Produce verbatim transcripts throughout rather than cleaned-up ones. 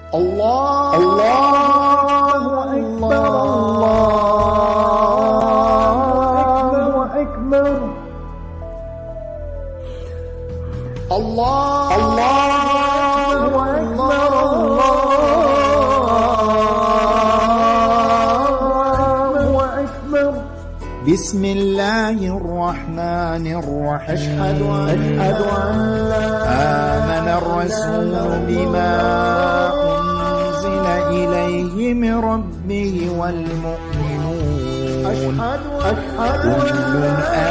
الله، الله أكبر، الله أكبر. الله، الله أكبر، الله أكبر. بسم الله الرحمن الرحيم. أشهد أن، أشهد أن لا آمن الرسول بما أنزل إليه من ربه والمؤمنون. أشهد أن، أشهد أن كل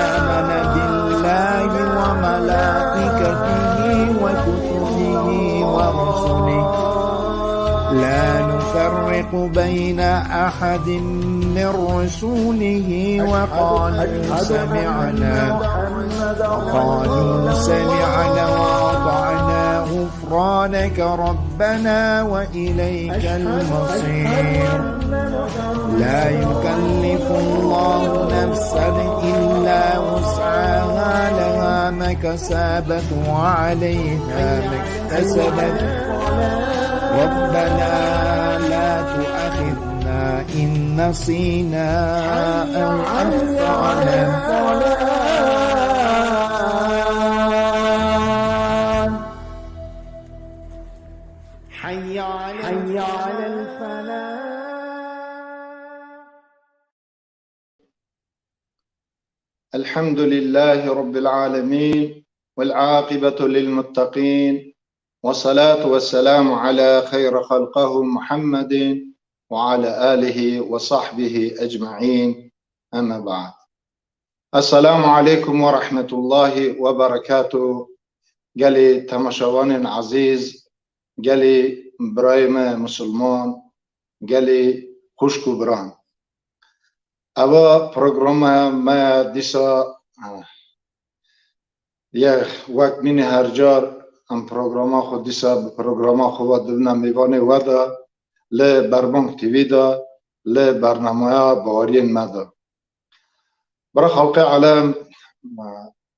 آمن بالله وملائكته وكتبه ورسله لا نفرق بين أحد من رسله وقالوا سمعنا، وقالوا سمعنا وأطعنا غفرانك ربنا وإليك المصير. لا يكلف الله نفسا إلا وسعها، لها ما كسبت وعليها ما اكتسبت. ربنا لا تؤاخذنا إن نسينا أو أخطأنا. حي على، حي على الفلاح. الحمد لله رب العالمين، والعاقبة للمتقين، والصلاة والسلام على خير خلقه محمد وعلى آله وصحبه أجمعين. أما بعد. السلام عليكم ورحمة الله وبركاته. Gelî temaşevanên ezîz, gelî birayê me misilman, gelî xwişk û biran. Eva programa me dîsa, eh, ye wek mînê her car em programa xwe dîsa bi programa xwe ve dibine mêvanê we de li Berbang T V de, li bernameya baweriyên me de. Bira Xalqê Elem,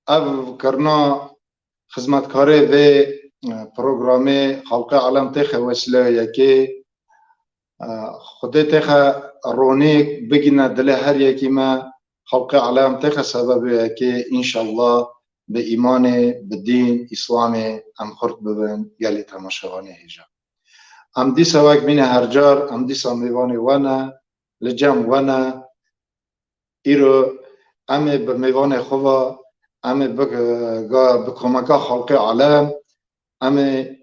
ev kirina xizmetkarê vê, e, programê Xalqê Elem têxe wesîleya yekê, e, Xwedê têxe ronîk bigîne dilê her yekî me, Xalqê Elem têxe sebebê yekê, înşallah bi îmanê, bi dîn, Îslamê em xurt bibin, gelî temaşevanê hêja. Em dîsa wek mîne her car, em dîsa mêvanê we ne, li cem we ne, Îro em ê bi mêvanê xwe ve, em ê bi, ga-, bi komeka Xalqê Elem, em ê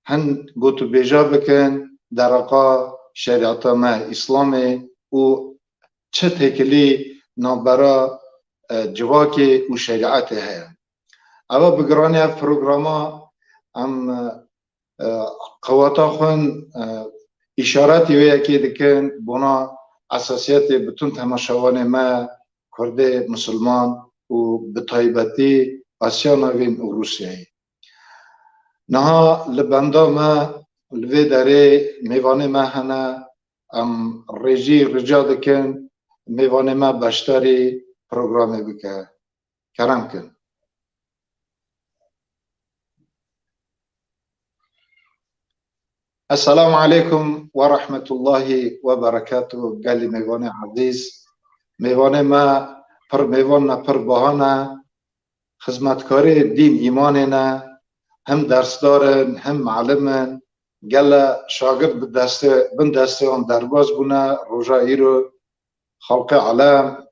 hin gotûbêja bikin, dereqa şerîeta me Îslamê û çi têkilî navbera, e, civakê û şerîetê heye. Eva bi giranî ev programa em, e, qewata xwe, e, îşaretî wê yekê dikin, bona esasiyetê bütün temaşevanê me, Kurdê, Misilman û bi taybetî Asya Navîn û Rûsyayê. Niha li benda me li vê derê mêvanê me hene, em rêjî rica dikin, mêvanê me beşdarî programê bike. Kerem kin. Esselamu aleykum ve rahmetullahi ve berekatuhu. Gelî mêvanê ezîz, mêvanê me pir mêvan ne, pir baha ne. Xizmetkarê dîn îmanê ne, hem dersdar in, hem malim in. Gele şagird bi destê, bin destê wan derbas bûne, roja îro Xalqê Elem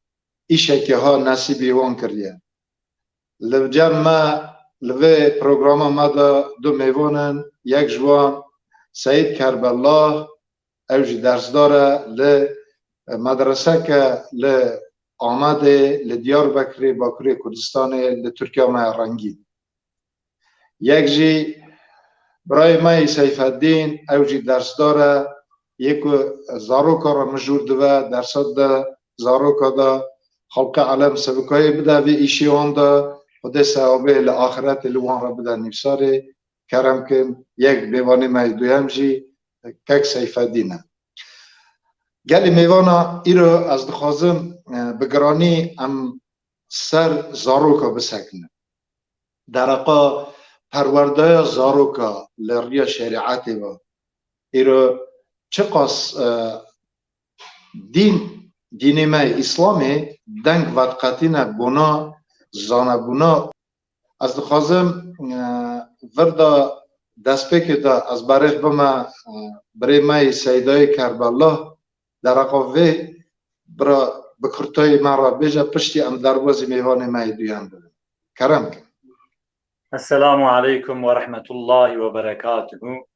îşekê ha nesîbî wan kiriye. Li cem me, li vê programa me de du mêvan in, yek ji wan Seyîd Kerbellah, ew jî dersdar e li medreseke li Amedê, li Diyarbekirê, Bakurê Kurdistanê, li Tirkiya me ye rengîn. Yek jî birayê me yê Seyfeddîn, ew jî dersdar e, yê ku zaroka re mijûl dibe, dersa dide zaroka de, Xalqê Elem sivikayê bide vê îşê wan de, Xwedê sewabê li axiretê li wan re bide nivîsarê. Kerem kin, yek mêvanê me yê duyem jî kek Seyfeddîn e. Gelî mêvana îro ez dixwazim, e, bi giranî em ser zaroka bisekinin. Dereqa perwerdeya zaroka li riya şerîetê ve. Îro çiqas, e, dîn, dînê me yê Îslamê deng vediqetîne bona zanebûna. Ez dixwazim, e, vir de destpêkê de ez berêx bime, e, birê me yê Seydayê Kerbela, dereqa vê bira bi kurtayî me re bêje, piştî em derbazî mêvanê me yê duyan bibin. Kerem ke. Esselamu aleykum ve rahmetullahi ve berekatuhu.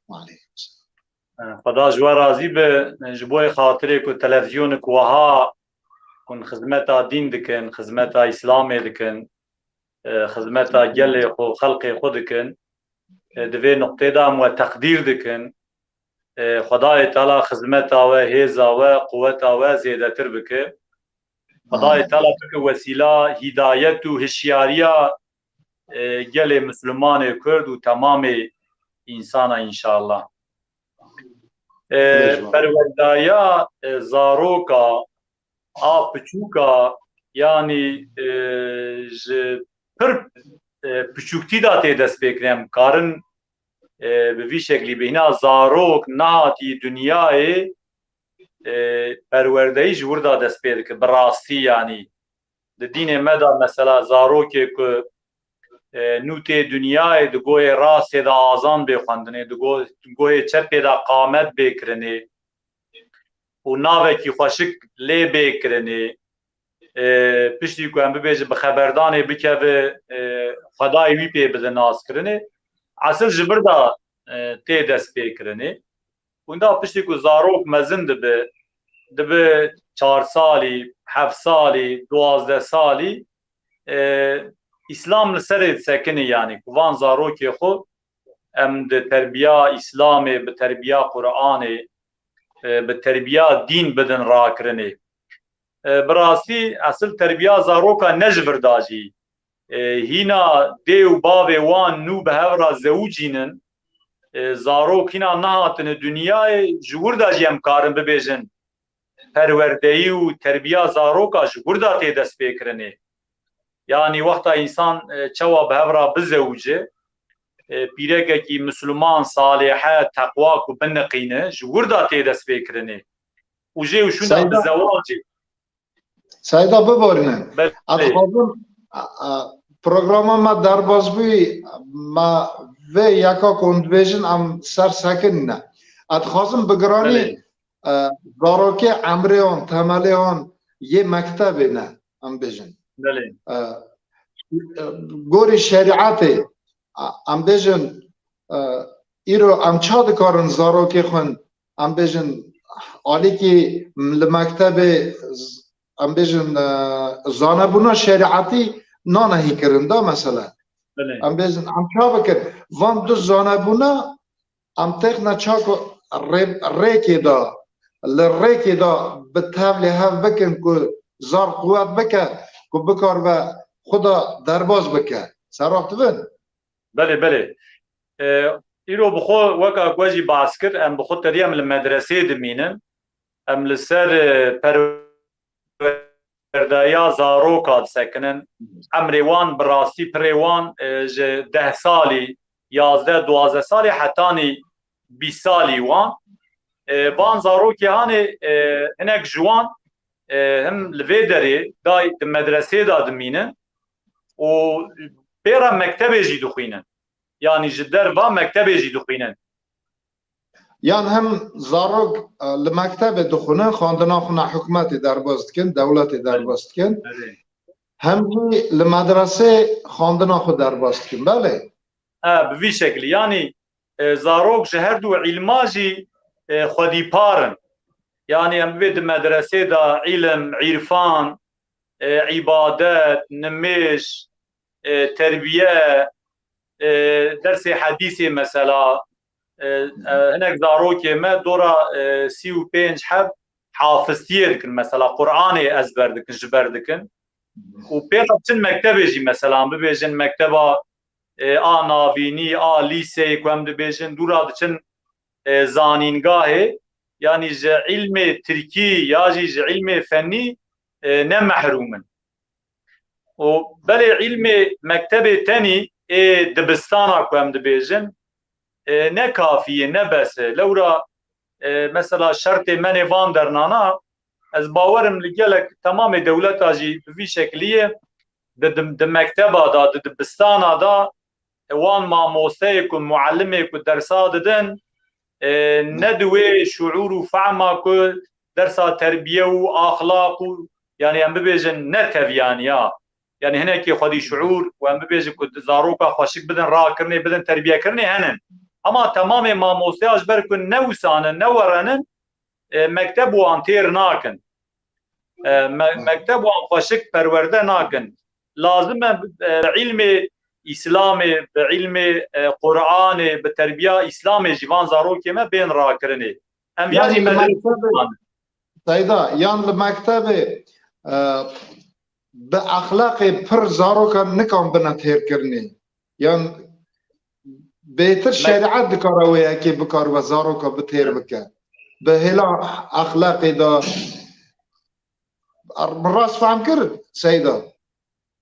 Aleykum selam. Xweda ji we razî be, ji bo xatirê ku televîzyonik wiha hûn xizmeta dîn dikin, xizmeta Îslamê dikin, e, xizmeta gelê xwe, xelkê xwe dikin. E, di vê nuqtê de em we teqdîr dikin. E, Xwedayê Teala xizmeta we, hêza we, quweta we zêdetir bike. Xwedayê Teala bike wesîla hîdayet û hişyariya, e, gelê Mislimanê Kurd û temamê însana înşallah. E, Perwerdaya, e, zaroka a piçûka, yanî, e, ji pir, e, piçûktî de tê destpêkirin. Em karin, e, bi vî şeklî bihîna zarok nehatî dinyayê, e, perwerdeyî ji wir de dest pê dike, bi rastî yanî. Di dînê me de mesela zarokê ku, e, nû tê dinyayê di goyê rastê de azan bê xwendinê, di go-, goyê çepê de qamet bê kirinê û navekî xweşik lê bê kirinê. E, piştî ku em bibêjin bi xeberdanê bikeve, e, Xwedayê wî pê bide naskirinê. Esil ji vir de, e, tê dest pê kirinê. Winda piştî ku zarok mezin dibe, dibe çar salî, heft salî, duwazdeh salî, e, Îslam li serê disekinê, yanî ku van zarokê xwe em di terbiya Îslamê, bi terbiya Quranê, e, bi terbiya dîn bidin rakirinê. E, bi rastî esil terbiya zaroka ne ji vir de jî. E, hîna dê û bavê wan nû bi hev re zewicînin, e, zarok hîna nehatine dinyayê, ji wir de jî em karin bibêjin perwerdeyî û terbiya zaroka ji wir de tê destpêkirinê. Yanî wexta însan, e, çawa bi hev re bizewice, e, pîrekekî misliman, salêhe, teqwa ku biniqîne, ji wir de tê destpêkirinê. Û jê û şûna bi zewacê. Seyda, biborînin. Belê. Ez dixwazim, a, a, programa me derbas bûyî, me vê yeka ku hûn dibêjin, em ser sekinîne. Ez dixwazim bi giranî, Belê. e, zarokê emrê wan, temelê wan yê mektebê ne, em bêjin. Belê. E, e, gorî şerîetê, a, em bêjin, e, îro em ça dikarin zarokê xwe em bêjin, alîkî li mektebê, z-, em bêjin, e, zanebûna şerîetî nane hîkirin da mesela. Belê. Em bêjin, em ça bikin? Van du zanebûna em têxine ça ku rê-, rêkê de, li rêkê de bi tevlê hev bikin ku zar quwet bike, ku bikaribe xwe de derbas bike. Seraf dibin? Belê, belê. E, îro bi xwe weka ku we jî behs kir, em bi xwe tedî em li medresê dimînin. Em li ser, e, perwerdeya zaroka disekinin. Emrê wan bi rastî pirê wan, e, ji deh salî, yazdeh, duwazdeh salî hetanî bîst salî wan. E, van zarokê hanê, e, hinek ji wan, e, him li vê derê day di medresê de dimînin û pê re mektebê jî dixwînin. Yanî ji derva mektebê jî dixwînin. Yan hem zarok, e, li mektebê dixwînin, xwendina xwe ne hikûmetê derbas dikin, dewletê derbas dikin. Belê. Hem jî li medresê xwendina xwe derbas dikin. Belê. E, bi vî şeklî. Yanî, e, zarok ji her du îlma jî, e, xwedîpar in. Yanî em bibê di medresê de îlim, îrfan, e, îbadet, nimêj, e, terbiye, e, dersê hedîsê mesela, e, e, hinek zarokê me dora, e, sî û pênc heb hafiztiyê dikin mesela, Qur'anê ezber dikin, ji ber dikin. Û pê re diçin mektebê jî mesela, bibêjin mekteba, e, a navînî, a lîseyê ku em dibêjin, dûra diçin, e, zanîngahê, yanî ji îlmê tirkî ya jî ji îlmê fennî, e, ne mehrûm in. Û belê îlmê mektebê tenî ê dibistana ku em dibêjin, e, ne kafî ye, ne bes e. Lewra, e, mesela şertê menê van dernana, ez bawerim li gelek temamê dewleta jî bi vî şekilî ye, di, di, di mekteba de, di dibistana de, e, wan mamosteyê ku, muallimê ku dersa didin, e, ne di wê şuûr û fehma ku dersa terbiye û axlaq û, yanî em bibêjin ne teviyaniya, yanî hinekî xwedî şuûr û em bibêjin ku zaroka xweşik bidin rakirinê, bidin terbiyekirinê henin. Ama temamê mamosteya ji ber ku ne wisan in, ne werin in, e, mekteb wan têr nakin. E, me-, mekteb wan xweşik perwerde nakin. Lazim e, e, bi îlmê Îslamê, bi îlmê, e, Qur'anê, bi terbiya Îslamê jî van zarokê me bên rakirinê. Em ya Yanî jî li medrese mektebê, Seyda, yan li mektebê, e, bi exlaqê pir zarokan nikan bine têrkirinê. Yan bêtir Me- şerîet dikare wê yekê bikaribe zaroka bi têr bike. Bi hêla exlaqê de. Min rast fehm kir, Seyda?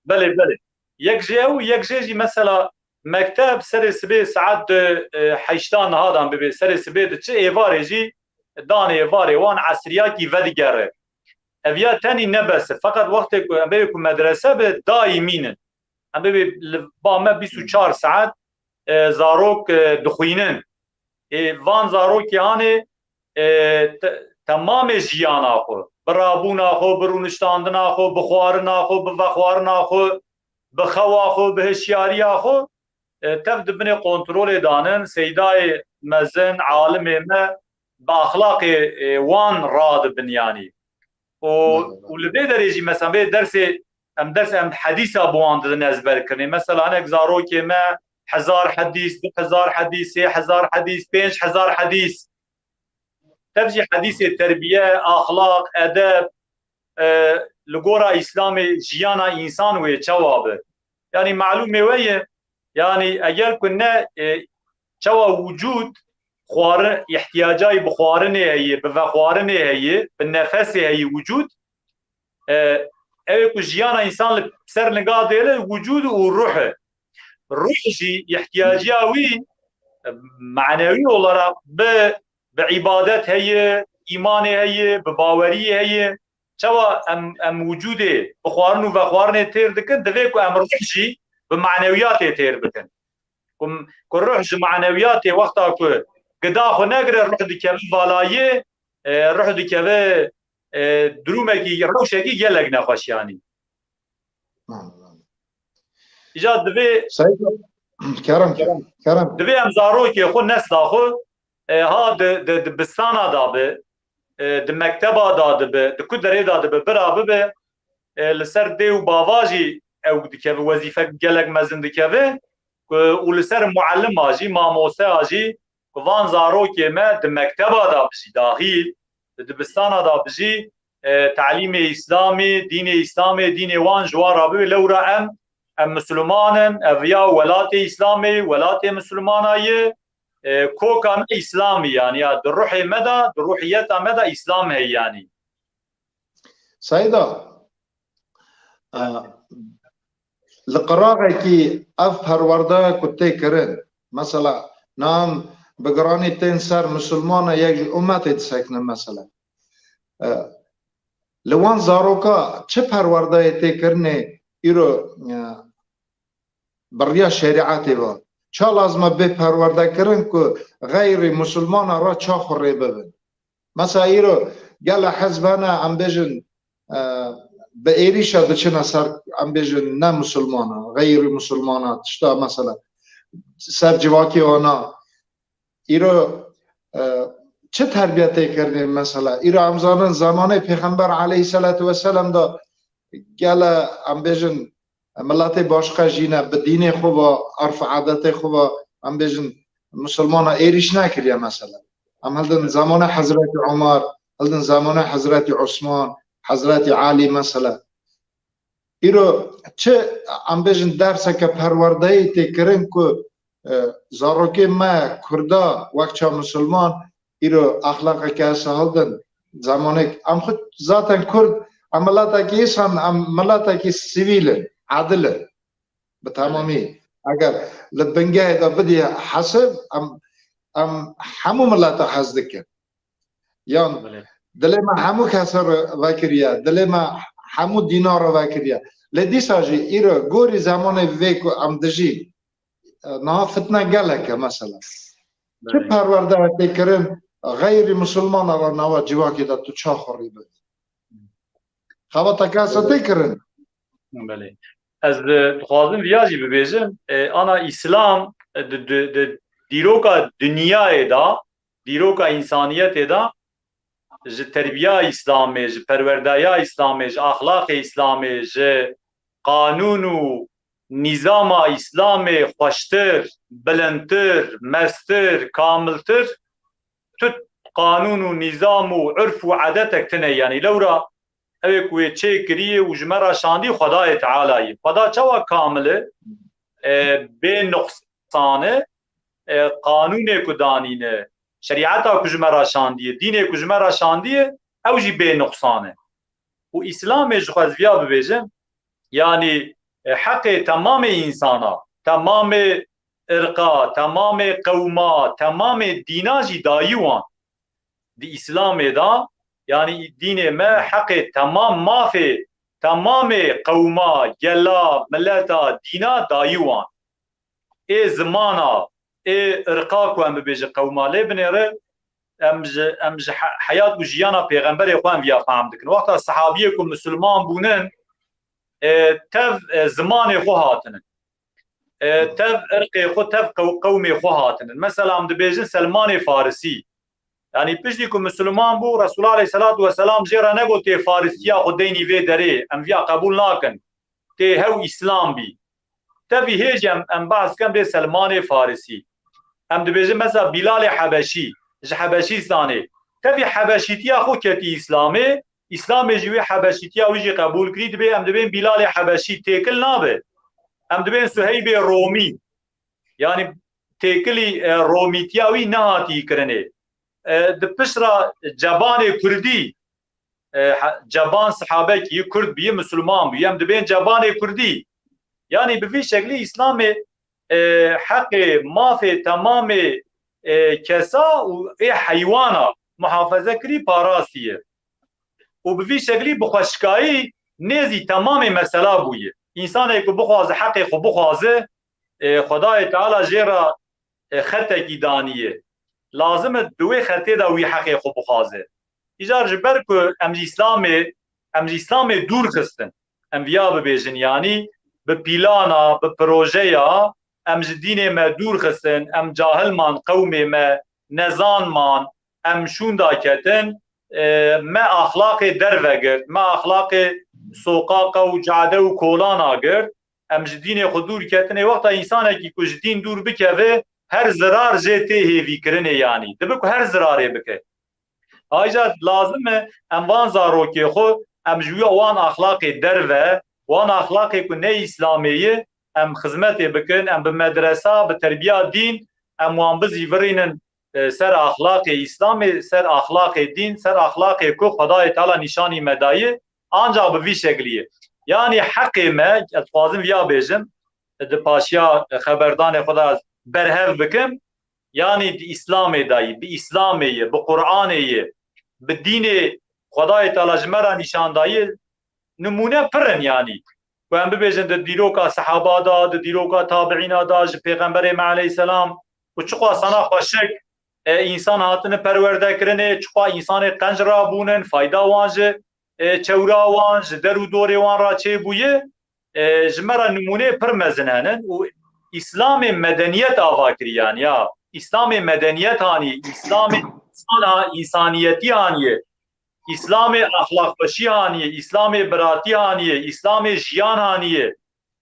Belê, belê. Yek jê ew, yek jê jî mesela mekteb serê sibê saet di, e, heşta nihadan bibe, serê sibê diçi, êvarê jî danê êvarê wan esriyakî vedigere. Ev ya tenî ne bes e. Feqet wextê ku em bê ku medrese bi daîmî nin. Em bê li ba me bîst û çar saet, e, zarok, e, dixwînin. Ê, van zarokê hanê, e, te-, temamê jiyana xwe, bi rabûna xwe, bi rûniştandina xwe, bi xwarina xwe, bi vexwarina xwe, bi xewa xwe, bi hişyariya xwe, e, tev di binê kontrolê danin, seydayê mezin, alimê me bi axlaqê, e, wan radibin yanî. Û, û li vê derê jî mesela vê dersê em ders em hedîsa bi wan didin ezberkirinê. Mesela hinek zarokê me hezar hedîs, du hezar hedîs, sê hezar hedîs, pênc hezar hedîs. Tev jî hedîsê terbiye, axlaq, edeb, e, li gora Îslamê jiyana însan wê çawa bi. Yanî malûmê we ye, yanî eger ku ne, e, çawa wicûd xwari-, îhtiyacayî bi xwarinê heye, bi vexwarinê heye, bi nefesê heye wicûd, e, ew ê ku jiyana însan li ser niga dêle wicûd û ruh e. Ruh jî îhtiyaciya wî, e, manewî olarak bi, bi îbadet heye, îmanê heye, bi baweriyê heye. Çawa em, em wicûdê bi xwarin û vexwarinê têr dikin, divê ku em ruh jî bi manewiyatê têr bikin. Ku, ku ruh ji manewiyatê wexta ku gida xwe negire, ruh dikeve valayê, e, ruh dikeve, e, durûmekî, rewşekî gelek nexweş yanî. Îca divê Seyda, kerem, kerem. Divê em zarokê xwe, nesla xwe, e, ha di, di, di bistana da bi, e, di mekteba da dibi, di ku derê da dibi, bira bibe, e, li ser dê û bava jî ew dikeve, wezîfek gelek mezin dikeve, ku, û li ser muallima jî, mamosteya jî, ku van zarokê me di mekteba da bijî, dahîl, di dibistana da bijî, e, talîmê Îslamê, dînê Îslamê, dînê wan ji wan re bibe, lewra em, em Misliman in, ev ya welatê Îslamê, welatê Mislimana ye, e, koka me Îslamî, yanî ya di ruhê me de, di ruhiyeta me de Îslam heye yanî. Seyda, e, li qiraxekî ev perwerdeya ku tê kirin, mesela, nan bi giranî tên ser misilmana yek ji ummetê disekine, mesela. E, li wan zaroka çi perwerdeyê tê kirinê îro, e, bi riya şerîetê ve? Ça lazim e bê perwerde kirin ku xeyrî misilmana re ça xwe rê bibin? Mesela îro gele hizb hene, em bêjin, e, bi êrîşa diçine ser, em bêjin, ne misilmana, xeyrî misilmana, tişta mesela ser civakê wana. Îro, e, çi terbiye tê kirinê mesela? Îro em zanin zamanê Pêxember aleyhisselatu vesselam de gele, em bêjin, miletê başqa jî ne, bi dînê xwe ve, erf û adetê xwe ve, em bêjin, misilmana êrîş nekiriye mesela. Em hildin zamanê Hezretî Umar, hildin zamanê Hezretî Osman, Hezretî Alî mesela. Îro çi, em bêjin, derseke perwerdeyî tê kirin ku, e, zarokê me Kurda wek ça misilman îro exlaqeke hese hildin. Zemanek em xwe zaten Kurd, em miletekî însan, em miletekî sivîl in, adil in. Bi temamî. Eger li bingehê de bidî hesib, em em hemû milete hez dikin. Yan dilê me hemû kesê re vekiriye, dilê me hemû dîna re vekiriye. Lê dîsa jî îro gorî zemanê vê ku em dijîn, e, niha fitne gelek e mesela. Çi perwerde tê kirin, xeyrî misilmana re nava civakê de tu ça xwe rî bidî? Xebata kesa tê kirin. Belê. Ez, e, dixwazim viya jî bibêjim. E, ana Îslam, e, di, di, di dîroka dinyayê de, dîroka însaniyetê de ji terbiya Îslamê, ji perwerdeya Îslamê, ji axlaqê Îslamê, ji qanûn û nîzama Îslamê xweştir, bilindtir, mestir, kamiltir tu qanûn û nîzam û urf û edetek tune ye. Yanî lewra ew ê ku wê çêkirî û ji me re şandî Xwedayê Teala ye. Xweda çawa kamil e? E, bê nuqsan e. E, qanûnê ku danîne, şerîeta ku ji me re şandiye, dînê ku ji me re şandiye, ew jî bê nuqsan e. Û Îslamê ji xwe ez viya bibêjim, yanî, e, heqê temamê însana, temamê irqa, temamê qewma, temamê dîna jî dayî wan. Di Îslamê de, yanî dînê me heqê temam mafê temamê qewma, gela, mileta, dîna dayî wan. Ê zimana, ê irqa ku em bibêjin qewma lê binêre, em ji, em ji he-, heyat û jiyana pêxemberê xwe em viya fehm dikin. Wexta sehabiyê ku misilman bûnin, e, tev, e, zimanê xwe hatinin. E, tev irqê xwe, tev qew-, qewmê xwe hatinin. Mesela em dibêjin Selmanê Farisî. Yanî piştî ku misilman bû, Resulullah aleyhisselatu vesselam jê re negot tê Farisiya xwe deynî vê derê, em viya qebûl nakin. Tê hew Îslam bî. Tevî hê jî em, em behs kem bê Selmanê Farisî. Em dibêjin mesela Bîlalê Hebeşî, ji Hebeşîstanê. Tevî Hebeşîtiya xwe ketî Îslamê, Îslamê jî wê Hebeşîtiya wî jî qebûl kirî, dibê em dibên Bîlalê Hebeşî têkil nabe. Em dibên Suheybê Romî. Yanî têkilî, e, Romîtiya wî nehatî kirinê. E, di pişt re cebanê Kurdî, e, he-, ceban sihabekî Kurd bî, misilman bî. Em dibên cebanê Kurdî. Yanî bi vî şeklî Îslamê, e, heqê, mafê temamê, e, kesa û ê heywana muhafaze kirî, parastiye. Û bi vî şeklî bi xweşikayî nêzî temamê mesela bûye. Însanê ku bixwaze heqê xwe bixwaze, e, Xwedayê Teala jê re, e, xetekî daniye. Lazim e di wê xetê de wî heqê xwe bixwaze. Îcar ji ber ku em ji Îslamê, em ji Îslamê dûr xistin. Em viya bibêjin, yanî bi pîlana, bi projeya, em ji dînê me dûr xistin, em cahil man, qewmê me nezan man, em şûnda ketin, e, me axlaqê derve girt, me axlaqê soqaqa û cade û kolana girt, em ji dînê xwe dûr ketinê. Wexta însanekî ku ji dîn dûr bikeve, her zirar jê tê hêvîkirinê, yanî dibe ku her zirarê bike. Ayrıca lazim e em van zarokê xwe, em ji wan axlaqê derve, wan axlaqê ku ne Îslamê ye, em xizmetê bikin, em bi medresa, bi terbiya dîn, em wan bizîvirînin, e, ser axlaqê Îslamê, ser axlaqê dîn, ser axlaqê ku Xwedayê Teala nîşanî me daye, ancak bi vî şeklî ye. Yanî heqê me, ez dixwazim viya bêjim, di paşiya xeberdanê xwe de ez berhev bikim, yanî di Îslamê de ye, bi Îslamê ye, bi Qur'anê ye, bi dînê Xwedayê Teala ji me re nîşan daye, nimûne pir in yanî. Ku em bibêjin di dîroka sehaba de, di dîroka tabiîna de, ji Pêxemberê me aleyhisselam, û çiqas sana xweşik, e, însan hatine perwerdekirinê, çiqas însanê qenc rabûnin, fayda wan ji, e, çewra wan, ji der û dorê wan re çêbûye, e, ji me re nimûneyê pir mezin henin û Îslamê medeniyet ava kiriyan ya. Îslamê medeniyet hanî, Îslamê însan ha-, însaniyetî haniye. Îslamê axlaqxweşî haniye, Îslamê biratî haniye, Îslamê jiyan haniye,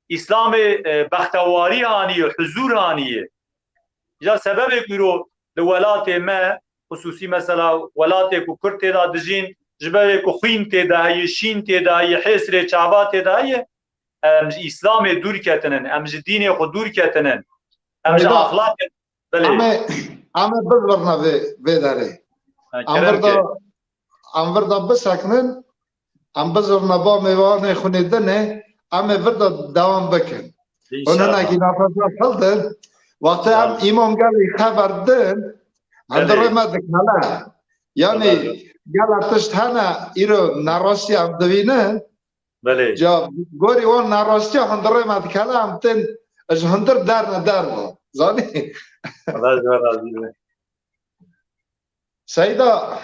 Îslamê, e, bextewarî haniye, huzûr haniye. Ja sebebê ku îro li welatê me, xusûsî mesela welatê ku Kurd tê de dijîn, ji ber ku xwîn tê de heye, şîn tê de heye, hêsrê çava tê de heye, em ji Îslamê dûr ketinin, em ji dînê xwe dûr ketinin, em ji Eyvah. axlaqê Belê. Em ê, em ê bizvirne vê, vê derê. Ha, Em kerem vir de, ke. em vir de biseknin, em bizvirne ba mêvanê xunê dinê, em ê vir de dewam bikin. Hûn İnşallah. hinekî nefesa hildin, wextê em Tabii. îmam gelî xeber din, Hundirê me dikele. Yanî gela tişt hene îro nerastiya em divînin. Belê. Ca gorî wan nerastiya hundirê me dikele em tên ji hundir derne derve. Zanî? Allah ji we razî be. Seyda,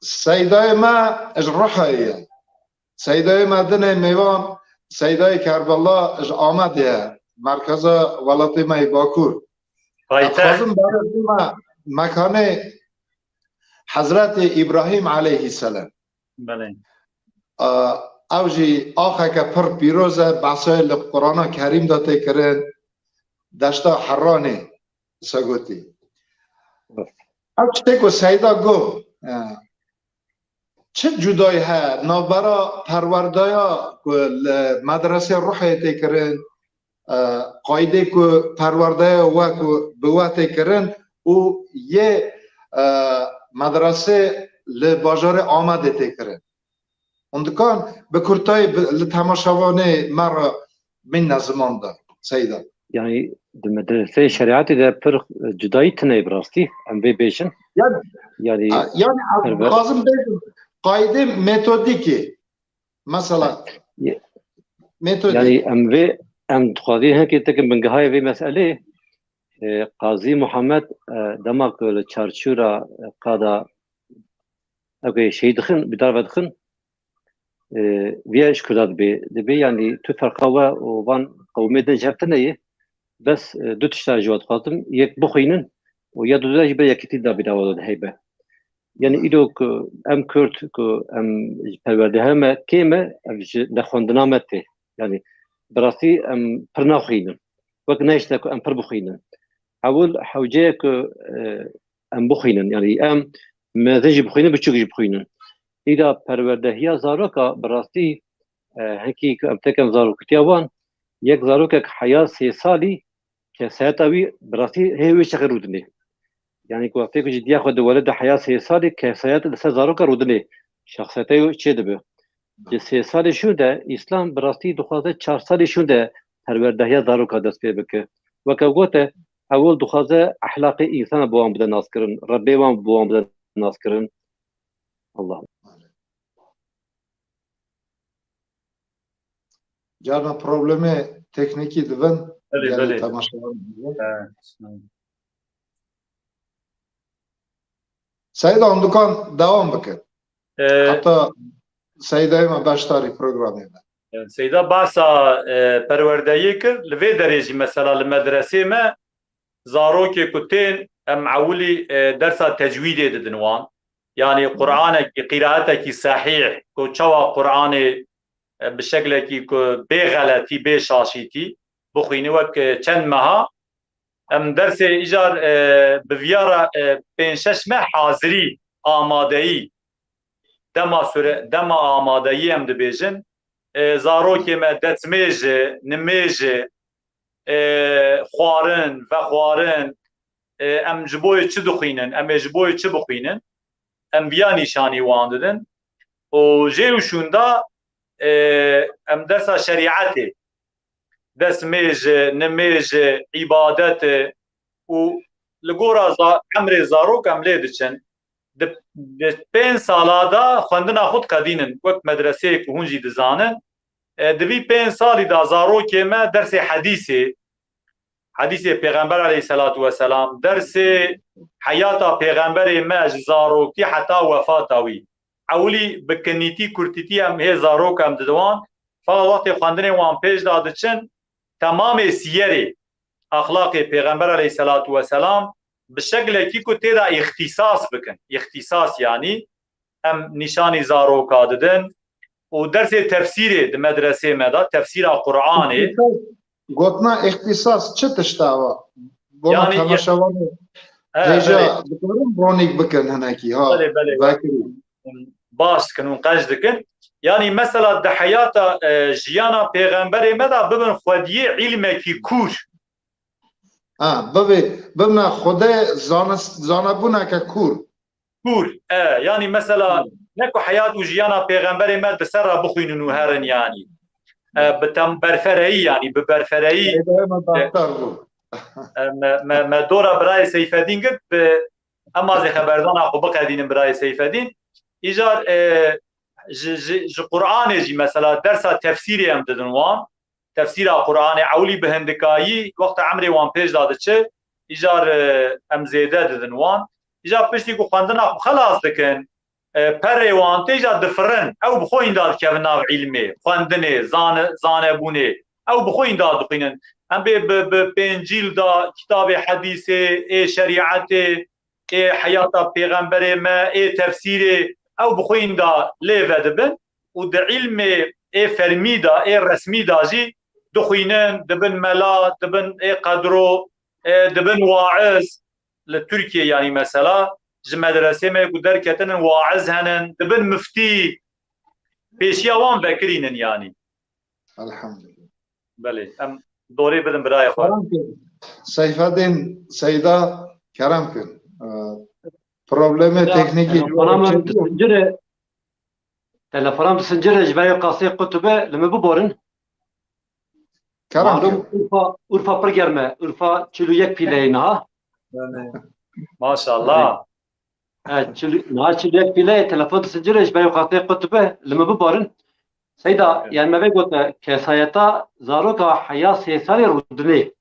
Seydayê me ji Ruhayê ye. Seydayê me dinê mêvan, Seydayê Kerbela ji Amedê ye. Merkeza welatê me yê Bakur. Paytext. Dixwazim berê bime mekanê Hezretê Îbrahîm aleyhisselam. Belê. Ew jî axeke pir pîroz e, behsê li Qur'ana Kerîm de tê kirin, deşta Herranê, se gotî. Ev tiştê ku Seyda got, e, çi cudayî heye navbera perwerdeya ku li medresê Ruhê tê kirin, e, qaydê ku perwerdeya we ku bi we tê kirin û yê, e, medresê li bajarê Amedê tê kirin. Hûn dikan bi kurtayî bi, li temaşevanê me re bîne ziman de, Seyda. Yani di medreseyê şerîetê de pir cudayî tune ye bi rastî, em vê bêjin. Yani, Yani, a, yani ez perwer- dixwazim bêjim, qaydê metodîkê, mesela, Ye- metodîk. Yani em vê, em dixwazî hinekê tekin bingehayê vê meselê, e, Qazî Muhammed, e, dema ku li çarçûra, e, qada, ok, şehîd dixin, bi dar ve dixin, e, viya ji Kurda dibê. Dibê, yani, tu ferqa we û van qewmê din ji hev tune ye. Bes, e, du tişta ji we dixwazim. Yek bixwînin û ya duda jî ber yekîtî da bîra we de heybe. Yani, îro ku em Kurd, ku em ji perwerdehiya me kêm e, ev ji nexwendina me tê. Yani, bi rastî em pir naxwînin. Wek nehişte ku em pir bixwînin. Ewil hewce ye ku, e, em bixwînin. Yani, em mezin jî bixwînin, biçûk jî bixwînin. Îda perwerdehiya zaroka bi rastî, e, hinkî ku em tekin zaroktiya wan, yek zarokek heya sê salî kesayeta wî bi rastî hê wê çaxê rûdinê. Yani ku wextê ku cidiya xwe di welêt de heya sê salî kesayet li ser zaroka rûdinê. Şexsiyeta wî çê dibe. Di sê salê şûn de Îslam bi rastî dixwaze çar salê şûn de perwerdehiya zaroka dest pê bike. Weke gote, ewil dixwaze ehlaqê însana bi wan bide naskirin, Rebbê wan bi wan bide naskirin. Allah. Carna problemê teknîkî dibin, Belê, gelê belê. temaşevan dibin. Evet. Seyda, hûn dikan dewam bikin. Ee, Heta Seydayê me beşdarî programê me. Seyda bahsa, e, perwerdeyê kir. Li vê derê jî mesela li medresê me zarokê ku tên em ewilî, e, dersa tecwîdê didin wan. Yani Qur'anekî, qîraetekî sehîh, ku çawa Qur'anê, e, bi şeklekî ku bê xeletî, bê şaşîtî bixwînî wek, e, çend meha. Em dersê îcar, e, bi viya re, e, pênc şeş meh hazirî, amadeyî, dema sure-, dema amadeyî em dibêjin, e, zarokê me destmêj e, nimêj e, e, xwarin, vexwarin, e, em ji bo yê çi dixwînin, em ê ji bo yê çi bixwînin, em viya nîşanî wan didin. Û jê û şûnda, e, em dersa şerîetê, destmêj e, nimêj e, îbadet e û li gora za-, emrê zarok em lê diçin. Di, di pênc sala de xwendina xwe diqedînin, wek medreseyê ku hûn jî dizanin. E, di vî pênc salî de zarokê me dersê hedîsê, hedîsê Pêxember aleyhisselatu vesselam, dersê heyata Pêxemberê me ji zaroktî heta wefata wî. Ewilî bi kinîtî, kurtîtî em hê zarok em didiwan, feqet wextê xwendinê wan pêş de diçin, temamê siyerê, axlaqê Pêxember aleyhisselatu vesselam bi şeklekî ku tê de îxtîsas bikin. Îxtîsas yanî em nîşanî zaroka didin û dersê tefsîrê di medresê me de, tefsîra Qur'anê. Îxtîsas, gotina îxtîsas çi tişt e wa? Bona Yani, temaşevanê he, hêja belê. Dikarin ronîk bikin hinekî, ha, Belê, belê, vekirî. Baş dikin û qeş dikin. Yani mesela di heyata, e, jiyana pêxemberê me de bibin xwediyê îlmekî kûr. Ha, bibê, bibne xwedê zanis-, zanebûneke kûr. Kûr, e, yani mesela ne ku heyat û jiyana pêxemberê me di ser re bixwînin û herin yani. E, bi tem-, berfereyî yani, bi berfereyî. Pêxember me, e, baxtar bû. E, me, me, me dora birayê Seyfedîn girt, bi Em mazê xeberdana xwe biqedînin birayê Seyfedîn. Îcar, e, ji, ji, ji Qur'anê jî mesela dersa tefsîrê em didin wan. Tefsîra Qur'anê ewilî bi hindikayî wexta emrê wan pêş de diçe, îcar, e, em zêde didin wan. Îcar piştî ku xwendina xwe xelas dikin, e, perê wan tê îcar difirin. Ew bi xwe înda dikevin nav îlmê, xwendinê, zane-, zanebûnê. Ew bi xwe înda dixwînin. Em bê bi, bi pêncîl de kitabê hedîsê, ê şerîetê, ê heyata pêxemberê me, ê tefsîrê, ew bi xwe înda lê vedibin û di îlmê ê fermî de, ê resmî de jî dixwînin, dibin mela, dibin ê qedro, e, dibin waiz. Li Tirkiyê yanî mesela ji medresê me ku derketinin waiz henin, dibin miftî. Pêşiya wan vekirînin yanî. Elhamdülillah. Belê, em dorê bidin birayê xwe. Kerem kin. Seyfedîn Seyda, kerem kin. Ee, problemê Ya, teknîkî telefona min disincire, telefona min disincire, ji ber qasê qutube li min biborin. Kerem Malum kin. Urfa, Urfa pir germ e. Urfa çil û yek pîleyê niha. Maşallah. E, çil-, niha çil û yek pîleyê, telefon disincire, ji ber qasê qutube li min biborin. Seyda, Evet. yani me vê gote, kesayeta zaroka heya sê salê rûdinê.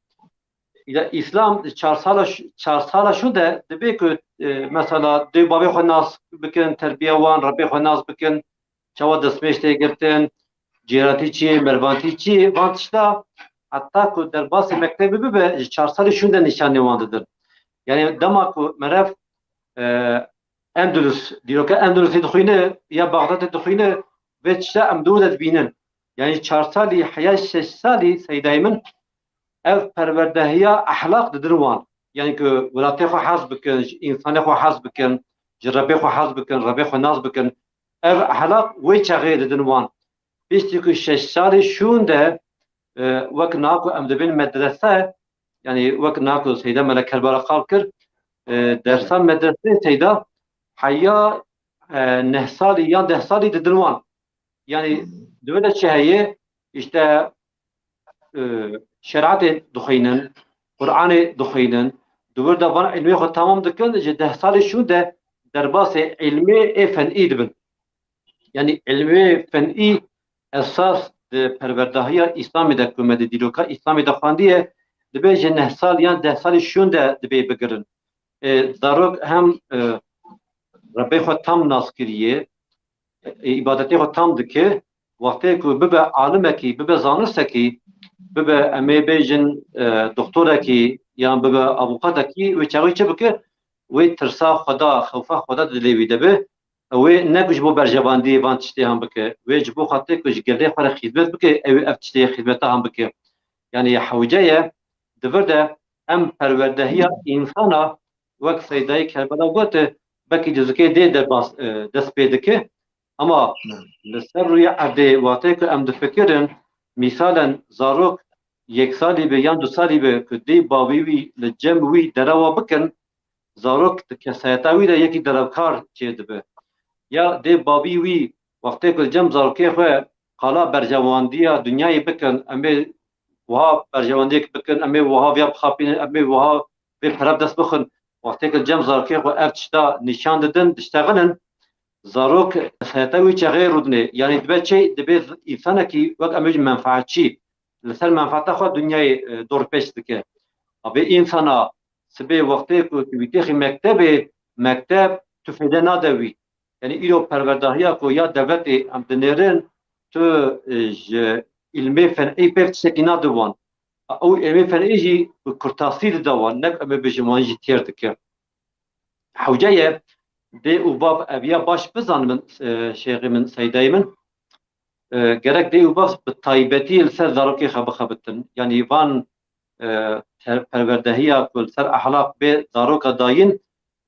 Ya Îslam çar sala ş-, çar sala şûnde dibê ku, e, mesela dê bavê xwe nas bikin, terbiya wan, Rebê xwe nas bikin, çawa destmêj tê girtin, cêratî çi ye, mervantî çi ye, van tişta heta ku derbasî mektebê bibe, ji çar salî şûnde nîşanê wan didin. Yani dema ku merev, e, Endulus, dîroka Endulusê dixwîne ya Baxdadê dixwîne, vê tişta em di wir de dibînin. Yani çar salî, heya şeş salî seydayê min, ev perwerdehiya ehlaq didin wan. Yani ku welatê xwe hez bikin, ji însanê xwe hez bikin, ji Rebê xwe hez bikin, Rebê xwe nas bikin. Ev ehlaq wê çaxê didin wan. Piştî ku şeş salî şûn de, e, wek niha ku em dibên medrese, yani wek niha ku Seyda Melek Kerbala qal kir, e, dersa medreseyê Seyda heya, e, neh salî yan deh salî didin wan. Yani di wir de çi heye? İşte, e, şeriatê dixwînin, Qur'anê dixwînin, di wir de van ilmê xwe tamam dikin, ji deh salî şûn de derbasê ilmê ê fenî dibin. Yani ilmê fenî esas di perwerdahiya Îslamê de ku me di dîroka Îslamê de xwendiye, dibe ji neh sal yan deh salî şûn de dibê bigirin. E, zarok hem, e, Rebê xwe tam nas kiriye, e, îbadetê xwe tam dike, wextê ku bibe alimekî, bibe zanistekî, bibe em ê bêjin, e, doktorekî yan bibe avûkatekî, wê çaxê çi bike? Wê tirsa Xweda, xewfa Xweda dilê wî de be. Wê ne ku ji bo berjewendiyê van tiştê han bike, wê ji bo xatirê ku ji gelê xwe re xîzmet bike, ew ê ev tiştê xîzmeta han bike. Yanî hewce ye, di vir de em perwerdehiya însana wek Seydayê Kerbela gote, belkî cizikê dê derbas, e, dest pê dike. Ama li ser rûyê erdê, wextê ku em difikirin, mîsalen zarok yek salî be yan du salî be ku dê bavî wî li cem wî derewa bikin, zarok di kesayeta wî de yekî derevkar çêdibe. Ya dê bavî wî wextê ku li cem zarokê xwe qala berjewandiya dinyayê bikin, em ê wiha berjewendiyek bikin, em ê wiha viya bixapînin, em ê wiha vê pere bi dest bixin. Wextê ku li cem zarokê xwe ev tişta nîşan didin, diştexilin, zarok kesayeta wî çaxê rûdinê. Yanî dibe çi, dibe însanekî wek em bêjin menfaetçî. Li ser menfaeta xwe dinyayê, e, dorpêç dike. Avê însana sibê wextê ku tu wî têxî mektebê, mekteb tu fêde nade wî. Yanî îro perwerdahiya ku ya dewletê em dinêrin, tu, e, ji îlmê fenî pêv tiştekî nade wan. Ew îlmê fenî jî bi kurtasî dide wan, ne ku em ê bêjin wan jî têr dike. Hewce ye, dê û bav ev ya baş bizanibin, e, şêxê min, seydayê min. E, gerek dê û bav bi taybetî li ser zarokê xwe bixebitin. Yanî van, e, te-, perwerdehiya ku li ser ehlaq bê zaroka dayîn,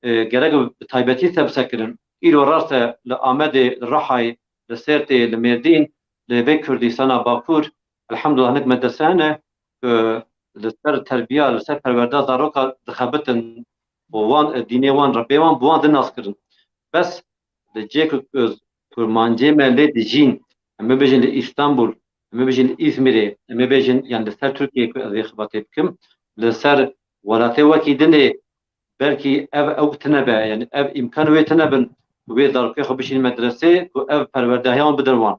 e, gerek bi taybetî te bisekirin. Îro rast e li Amedê, li Rihayê, li Sêrtê, li Mêrdîn, li vê Kurdistana Bakur, elhamdulillah hinek medrese hene, e, li ser terbiya, li ser perwerda zaroka dixebitin û wan, e, dînê wan, Rebbê wan bi wan din nas kirin. Bes li cihê ku, e, kurmancê me lê dijîn, em ê bêjin li Îstanbul, em ê bêjin li Îzmîrê, em ê bêjin, yani li ser Tirkiyeyê ku ez ê xebatê bikim, li ser welatê wekî dinê belkî ev ew tine be, yani ev îmkan wê tine bin, wê zarokê xwe bişînin medresê, ku ev perwerdehiya wan bidin wan.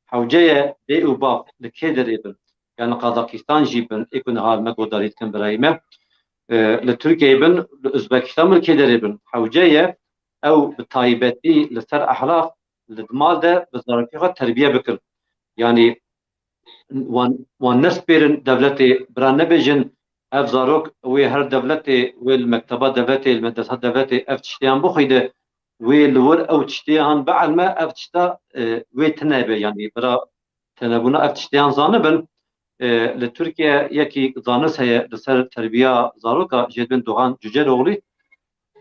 Hewce ye dê û bav li kê derê bin? Yani Kazakistan jî bin, ê ku niha me guhdarî dikin birayê me. E, li Tirkiyeyê bin, li Uzbekistan bin, li kê derê bin? Hewce ye ew bi taybetî li ser ehlaq li mal de bi zarokê xwe terbiye bikin. Yani wan, wan nespêrin dewletê, bira nebêjin, ev zarok wê her dewletê, wê li mekteba dewletê, li medresa dewletê ev tiştiyan bixwîne, wê li wir ew tiştiyan bielme, ev tişta, e, wê tine be, yani bira tenebûna ev tiştiyan zanibin. E, li Tirkiye yekî zanist heye li ser terbiya zaroka, Jêdbin Doğan Cüceloğlu.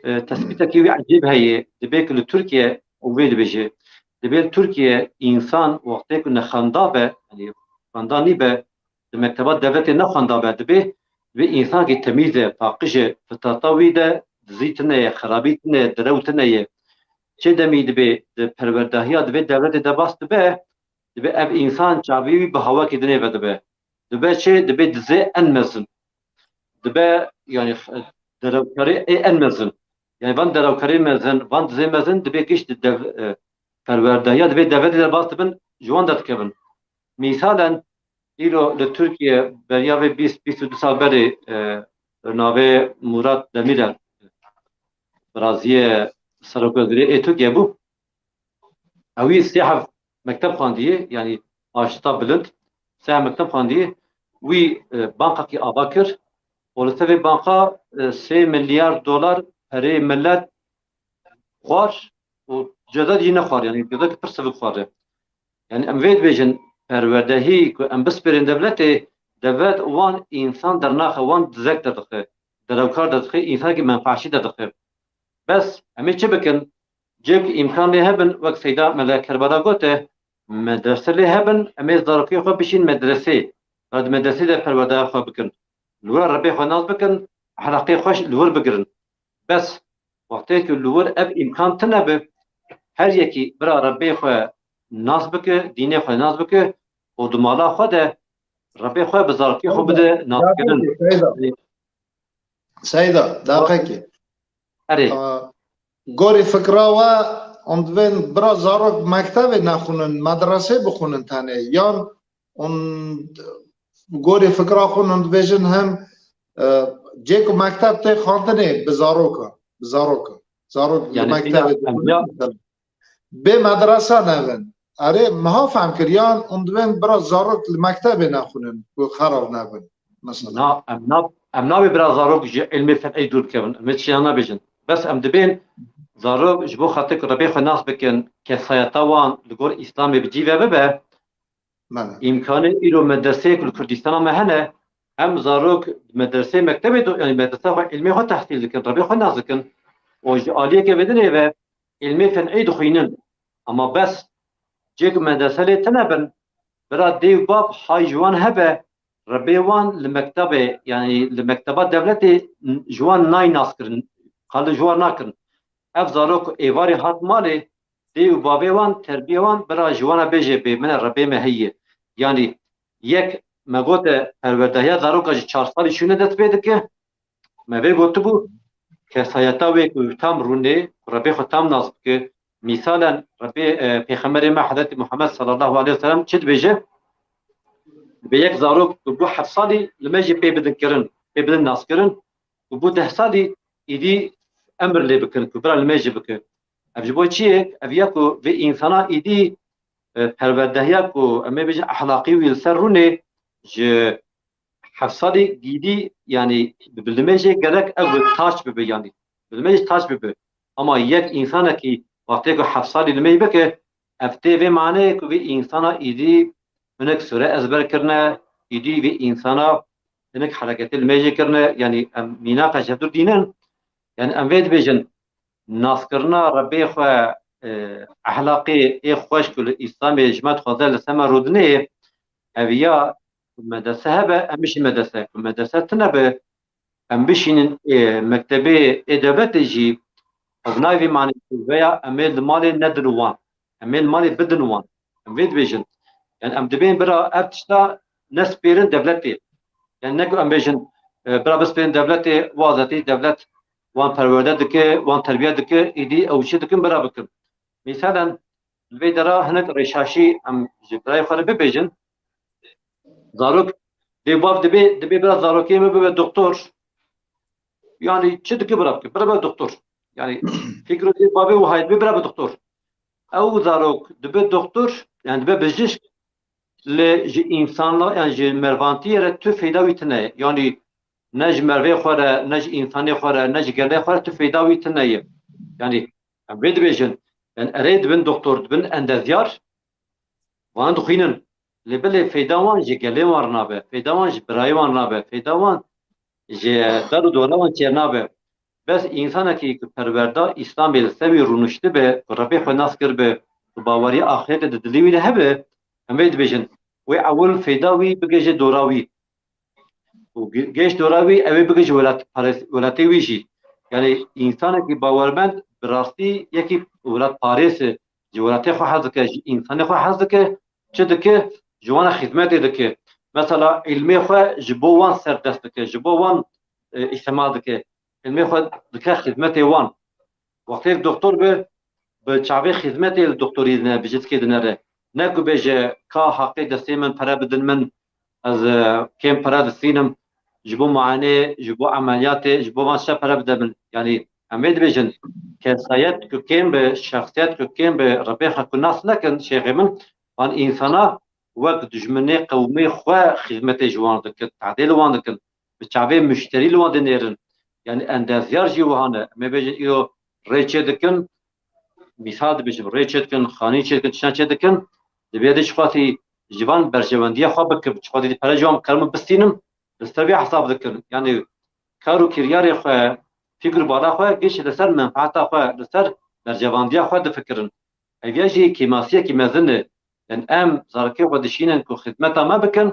E, tespîtekî wî ecêb heye, dibê ku li Tirkiye û wê dibêje, dibê li Tirkiye însan wextê ku ne xwenda be, yani xwenda nîbe, di mekteba dewletê ne xwenda be, dibê, dibê însankî temîz e, paqij e, fitrata wî de dizî tine ye, xerabî tine ye, direw tine ye. Çi demî dibê di perwerdehiya di vê dewletê de bas dibe, dibê ev însan çavî wî bi hawekî dinê ve dibe. Dibe çi? Dibe dizê en mezin. Dibe, yani, derewkarê ê en mezin. Yani van derewkarê mezin, van dizê mezin dibe gişt di dev-, e, perwerdehiya dibe dewletê de bas dibin, ji wan derdikevin. Mîsalen, îro li Tirkiye beriya vê bîst, bîst û du sal berê, e, navê Murat Demirel, biraziyê serokwezîrê ê Tirkiye bû. Ewî sê heb mekteb xwendiyê, yani aşta bilind, sê heb mekteb xwendiyê. Wî, e, bankakî ava kir û li ser vê banka, e, sê milyar dolar perê millet xwar û ceza jî nexwar, yani ceza ki pir sivik xware. Yani em vê dibêjin, perwerdehî ku em bispêrin dewletê, dewlet wan însan dernaxe, wan dizek derdixe, derewkar derdixe, însanekî menfaatçî derdixe. Bes em ê çi bikin? Cêk îmkan lê hebin, wek Seyda Mele Kerbala gote, medrese lê hebin, em ê zarokê xwe bişîn medresê. Ba di medresê de perwerdeya xwe bikin. Li wir Rebê xwe nas bikin, ehlaqê xweş li wir bigirin. Bes wextê ku li wir ev îmkan tine bi, her yekî bira Rebê xwe nas bike, dînê xwe nas bike û di mala xwe de Rebê xwe bi zarokê xwe bide naskirin. Seyda, daqekê. Erê. Aa, gorî fikra we, hûn divên bira zarok mektebê nexwînin, medresê bixwînin tenê, yan hûn gorî fikra xwe hûn dibêjin hem, e, cê ku mekteb tê xwendinê bi zaroka, bi zaroka. Zarok li Yani mektebê seyda, em dixwînin ya, mesela. Bê medresa nevin. Erê, miha fehm kiriyan, hûn divên bira zarok li mektebê nexwînin, ku xerab nebin. Mesela. Na, em na, em nabê bira zarok ji ilmê fen'î dûr kevin. Em vê tiştiyan nabêjin. Bes em dibên zarok ji bo xatir ku Rebê xwe nas bikin, kesayeta wan li gor Îslamê bi cî ve bibe, Bele. Îmkanê îro medreseyê ku li Kurdistana me hene, em zarok medreseyê mektebê do, yani medresa xwe ilmê xwe tehsîl dikin, Rebê xwe nas dikin û ji aliyeke vedinê ve ilmê fen'î dixwînin. Ama bes, cê ku medrese lê tine bin, bira dê û bav hay ji wan hebe, Rebê wan li mektebê, yani li mekteba dewletê ji wan nayê naskirin, qal ji wan nakirin. Ev zarok êvarê hat malê, dê û bavê wan, terbiyê wan, bira ji wana bêje bê min e, Rebê me heye. Yani yek me gote perwerdehiya zaroka ji çar salî şûne dest pê dike. Me vê gotibû, kesayeta wê ku tam rûnê, ku Rebê xwe tam nas bike. Mîsalen Rebê, e, Pêxemberê me Hezretî Muhammed sallallahu aleyhi ve sellem çi dibêje? Dibê yek zarok ku bû heft salî li me jî pê bidin kirin, pê bidin naskirin, ku bû deh salî îdî emir lê bikin, ku bira li me jî bike. Ev ji bo çi ye? Ev ya ku vê însana îdî, e, perwerdehiya ku em ê bêjin ehlaqî wî li ser rûnê ji heft salî gîdî, yani bi limêjê gerek ew bi taç bibe, yani bi limêj taç bibe. Ama yek însanekî wextê ku heft salî limêj bike, ev tê vê maneyê ku vê însana îdî hinek sure ezber kirine, îdî vê însana hinek hereketê limêjê kirine, yani em mînaka ji hevdûr dînin. Yani em vê dibêjin, naskirina Rebê xwe, e, ehlaqê ê xweş ku li Îslamê ji me dixwaze li ser me rûdinê, ev ya ku medrese hebe, em bişîn medrese. Ku medrese tune be, em bişînin, e, mektebê ê dewletê jî, ev nayê vê manê ku veya em ê li malê nedin wan. Em ê li malê bidin wan. Em vê dibêjin. Yani em dibên bira ev tişta nespêrin dewletê. Yani ne ku em bêjin, e, bira bispêrin dewletê, wazetî dewlet wan perwerde dike, wan terbiye dike, êdî ew çi dikin bira bikin. Mîsalen, li vê dera hinek rêşaşî em ji birayê xwe re bibêjin, zarok dê bav dibê, dibê bira zarokê min bibe doktor, yanî çi dike bira bike, bira be doktor. Yanî fikro dê bavê wiha ye, dibê bira be doktor. Ew zarok dibe doktor, yanî dibe bijîşk, lê ji însanla, yanî ji mervantiyê re tu feyda wî tune ye. Yanî ne ji mervê xwe re, ne ji însanê xwe re, ne ji gelê xwe re tu feyda wî tune ye. Yanî em vê dibêjin, yanî erê dibin doktor, dibin endezyar, wan dixwînin. Lê belê feyda wan ji gelê wan re nabe, feyda wan ji birayê wan nabe, feyda wan ji dar û dora wan çênabe. Bes însanekî ku perwerda Îslamê li ser wî rûniştibe, ku Rebê xwe nas kiribe, ku baweriya axirete di dilê wî de hebe, em vê dibêjin, wê ewil feyda wî bigihîje dora wî. Û gi-, gihişt dora wî, ew ê bigihîje welat-, pares-, welatê wî jî. Yanî însanekî bawermend bi rastî yekî welatparêz e, ji welatê xwe hez dike, ji însanê xwe hez dike, çi dike, ji wan re xizmetê dike. Mesela îlmê xwe ji bo wan serdest dike, ji bo wan, e, îstemal dike. Îlmê xwe dike xizmetê wan. Wextê doktor be, bi çavê xizmetê li doktorî dine, bi ciskê dinere. Ne ku bêje, ka haqê destê min pere bidin min, ez, e, kêm pere distînim, ji bo muayenê, ji bo emeliyatê, ji bo van tişta pere bide min. Yanî em vê dibêjin, kesayet ku kêm be, şexsiyet ku kêm be, Rebê xwe ku nas nekin, şêxê min, van însana wek dijminê qewmê xwe xizmetê ji wan dikin, tadê li wan dikin, bi çavê muşterî li wan dinêrin. Yanî endezyar jî wiha ne. Em ê bêjin îro rê çê dikin, mîsal dibêjim, rê çê dikin, xanî çê dikin, tiştan çê dikin, divê de çiqasî ji van berjewendiya xwe bikim, çiqasî di pere ji wan karim bistînim, li ser vê hesab dikin. Yanî kar û kiryarê xwe, fikr û bala xwe giş li ser menfaeta xwe, li ser berjewendiya xwe difikirin. Ev ya jî kêmasiyekî mezin e. Yanî em zarokê xwe dişînin ku xizmeta me bikin,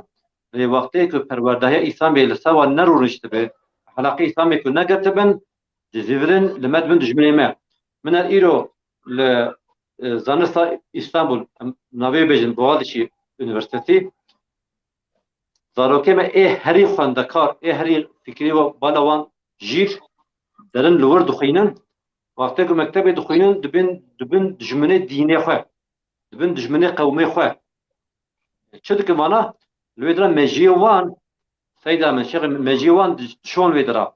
lê wextê ku perwerdahiya Îslamê li ser wan nerûniştibe, ehlaqê Îslamê ku negirtibin, dizîvirin, li me dibin dijminê me. Min her îro li, e, Zanista Îstanbul, em navê bêjin Boğaziçi Üniversitesi, zarokê me ê herî xwendekar, ê herî fikrî û bala wan jîr derin li wir dixwînin. Wextê ku mektebê dixwînin, dibin, dibin dijminê dînê xwe, dibin dijminê qewmê xwe. Çi dikin vana? Li wê dira mejiyê wan, seyda min, şêxê min, mejiyê wan di-, dişon wê dira.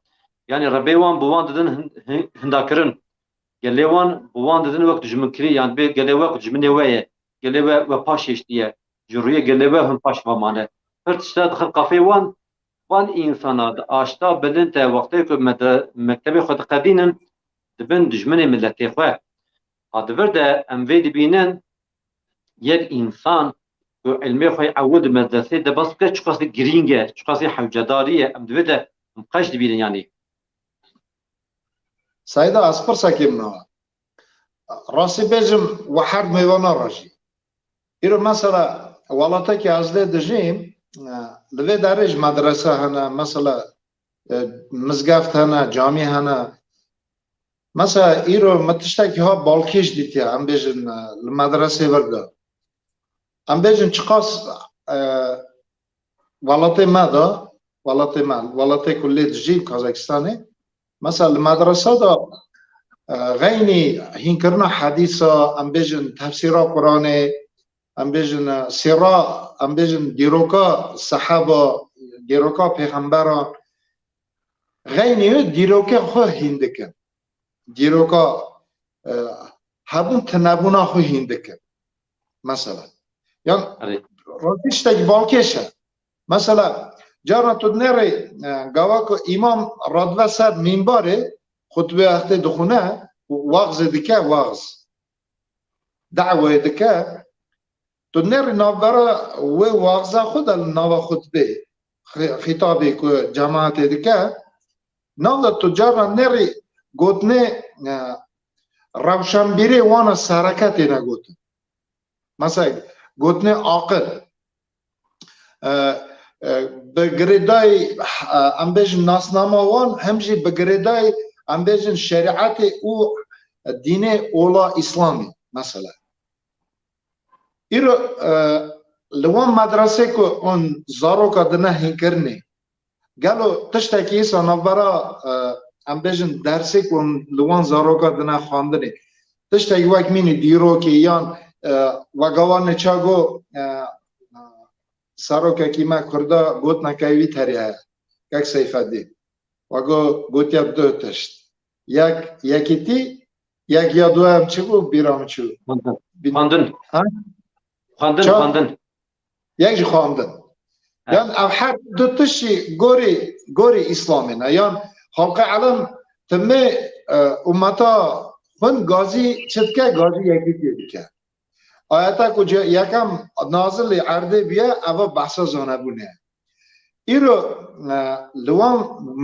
Yanî rebê wan bi wan didin hin-, hin-, hindakirin. Gelê wan bi wan didin wek dijminkirî, yan bê gelê we dijminê we ye. Gelê we, we paş hêştiye. Ji rûyê gelê we hûn paş ve mane. Pir tişta dixin qafê wan, van însana di aşta bilind de wextê ku medre-, mektebê xwe diqedînin, dibin dijminê miletê xwe. Ha di vir de em vê dibînin, yek însan ku ilmê xwe ewil di medreseyê de bas bike, çiqasî girîng e, çiqasî hewcedarî ye, em di vê de em qeş dibînin yanî. Seyda, ez pirsekê min e. Rastî bêjim, we her mêvana re jî. Îro mesela, welatekî ez lê dijîm, e, li vê derê jî medrese hene, mesela, e, mizgeft hene, camî hene. Mesela, îro min tiştekî ha balkêş dîtiye, em bêjin, e, li medresê vir de. Em bêjin çiqas, e, welatê me de, welatê me, welatê ku lê dijîm, Kazakistanê, mesela li medresa de, e, xeynî hînkirina hedîsa, em bêjin tefsîra Quranê, em bêjin, e, sîra, em bêjin dîroka sehaba, dîroka pêxemberan, xeynî wê dîrokê xwe hîn dikin. Dîroka, e, hebûn tinebûna xwe hîn dikin. Mesela. Yan Erê. Rastî tiştekî balkêş e. Mesela, carna tu dinêrî, e, gava ku îmam radibe ser mînbarê, xutbê wextê dixwîne, waxzê dike, wax. Daweyê dike, tu nêrî navbera wê waxza xwe de li nava xutbê, xi-, xîtabê ku cemaetê dike, nav de tu carna nêrî gotinê, e, rewşenbîrê wana sereke têne gotin. Mesela gotinê aqil. E, e, bi girêdayî, e, em bêjin nasnama wan, hem jî bi girêdayî, em bêjin şerîetê û dînê ola Îslamî, mesela. Îro, e, li wan medresê ku hûn zaroka dine hînkirinê, gelo tiştekî îsa navbera, e, em bêjin dersê ku li wan zaroka dine xwendinê. Tiştek wek mînî dîrokê yan, e, wek awan neçago, e, serokekî me Kurda gotineke wî terê heye. Kek Seyfedîn. Wego gotiye du tişt. Yek, yekîtî, yek ya du em çi bû, bîra min çû. Xwendin. Xwendin. Ha? Xwendin, Ça? Xwendin. Yek jî xwendin. He. Yan ev her du tişt jî gorî, gorî Îslamê ne. Yan xelqê elem timê, e, ummeta xwin gazî çi dike, gazî yekîtiyê dike. Ayeta ku ce-, yekem nazilê erdê bûye, eva behsa zanebûnê. Îro, e, li wan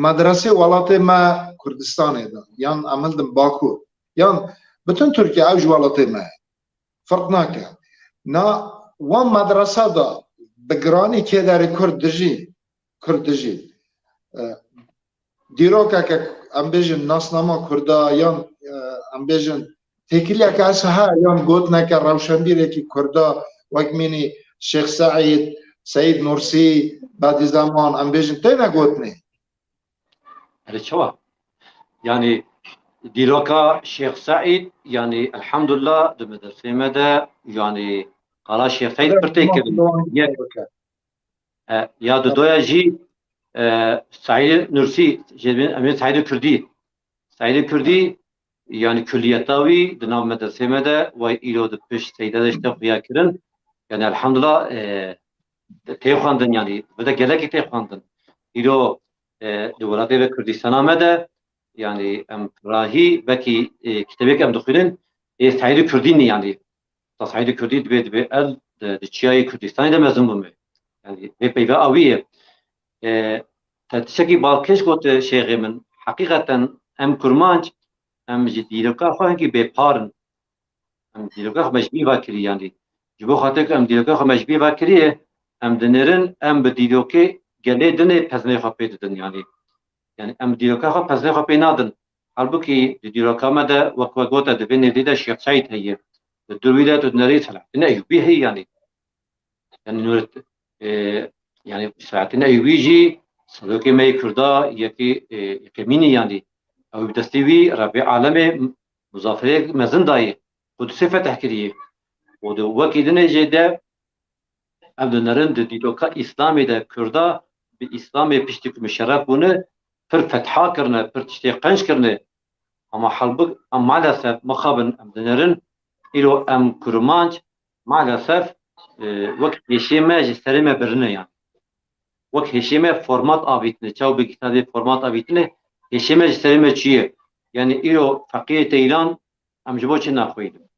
medresê welatê me Kurdistanê de, yan em hildin Bakur, yan bütün Tirkiye ew ji welatê me ye. Ferq nake. Na wan medresa de bi giranî kêderê Kurd dijî, Kurd dijî. E, dîrokeke, em bêjin, nasnama Kurda, yan, e, em bêjin, têkiliyeke ez ha, yan gotineke rewşenbîrekî Kurda, wek mînî Şêx Seîd, Seyîd Nursî, Bedîzeman, em bêjin, têne gotinê. Erê çawa? Yanî dîroka Şêx Seîd, yanî elhamdulillah di medresê me de, yanî qala Şêx Seîd pir tê kirin. E, ya didoya jî, e, Seîdê Nursî, jê dibên, em ê Seîdê Kurdî. Seîdê Kurdî, yanî kulliyeta wî di nav medresê me de, way îro di pişt Seîda de işte xuya kirin. Yanî elhamdulillah, e, tê xwendin, yanî bi de gelekî tê xwendin. Îro, e, di welatê ve Kurdistana me de, yanî em rahî, wekî, e, kitêbê ke em dixwînin, ê Seîdê Kurdî nî, yanî. Usta Seîdê Kurdî dibê, dibê el di, di çiyayê Kurdistanê de mezin bûme. Yanî vê peyva a wî ye. E, te tiştekî balkêş got, e, şêxê min. Heqîqeten em kurmanc, em ji dîroka xwe hinkî bêpar in. Em dîroka xwe me ji bîr ve kirî, yanî. Ji bo xatir ku em dîroka xwe me ji bîr ve kiriye, em dinêrin, em bi dîrokê gelê dinê pezinê xwe pê didin, yanî. Yanî em dîroka xwe pezinê xwe pê nadin. Halbûkî di dîroka me de wek we gote di vê nêvdî de Şêx Seîd heye. Di dûr wî de tu dinerî Selahaddîn Eyûbî heye, yanî. Yanî Nûret-, e, yanî Selahaddîn Eyûbî jî serokê me yê Kurda yekî, e, yekemînî, yanî. Ew bi destê wî Rebbê alemê muzafereyek mezin dayê. Qudusê fetih kiriye. Û di wekî dinê jê de em dinerin di dîroka Îslamê de Kurda bi Îslamê piştî ku muşerref bûne, pir fetha kirine, pir tiştê qenc kirine. Ama halbûk em maalesef mixabin em dinerin, îro em kurmanc maalesef, e, wek hêşê me ji serê me birine yan. Wek hêşê me format avîtine, çaw bi kitabê format avîtine, hêşê me ji serê me çûye. Yanî îro Feqiyê Teyran em ji bo çi naxwînin?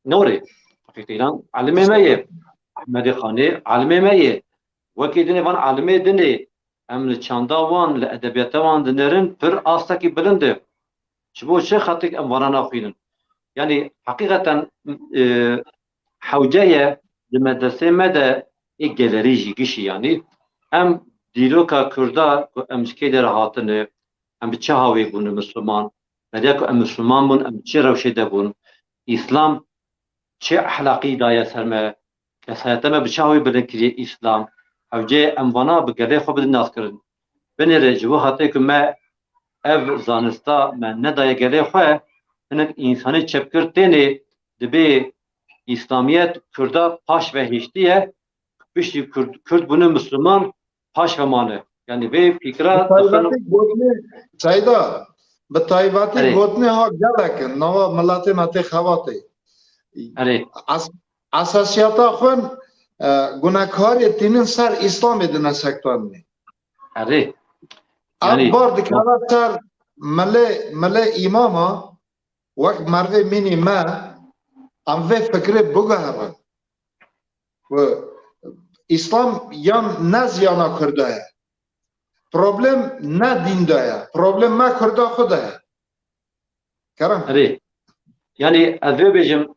Norê. Feqiyê Teyran alimê me ye. Ehmedê Xanê alimê me ye. Wekî dinê van alimê dinê em li çanda wan, li edebiyata wan dinerin pir astekî bilind e. Ji bo çi xatir em vana naxwînin? Yanî heqîqeten, e, hewce ye di medresê me de ê gelerî jî gişî yanî. Em dîroka Kurda ku em ji kê derê hatine, em bi çi hawê bûne Misliman? Beriya ku em Misliman bûn, em bi çi rewşê de bûn? Îslam çi ehlaqî daye ser me? Kesayeta me bi çi hawê bilind kiriye Îslam? Hewce em vana bi gelê xwe bidin naskirin. Binêre ji bo xatirê ku me ev zanista me nedaye gelê xwe, hinek însanê çepgir tênê dibê Îslamiyet Kurda paş ve hêştiye, piştî Kurd, Kurd bûne Misliman, paş ve mane. Yanî vê fikra Bi taybetî gotinê, Seyda, bi taybetî Erê. gotinê ha gelek in, nava miletê me tê xebatê. Erê. Es-, esasiyeta xwe, e, gunekarê tînin ser Îslamê dine sektanê. Erê. Ev Yanî bar dikeve ser milê, milê îmama, wek mervê mînî me, em vê fikrê biguherin. Ku Îslam yan ne ziyana Kurda ye. Problem ne dîn de ye. Problem me Kurda xwe de ye. Kerem. Erê. Yanî ez vê bêjim,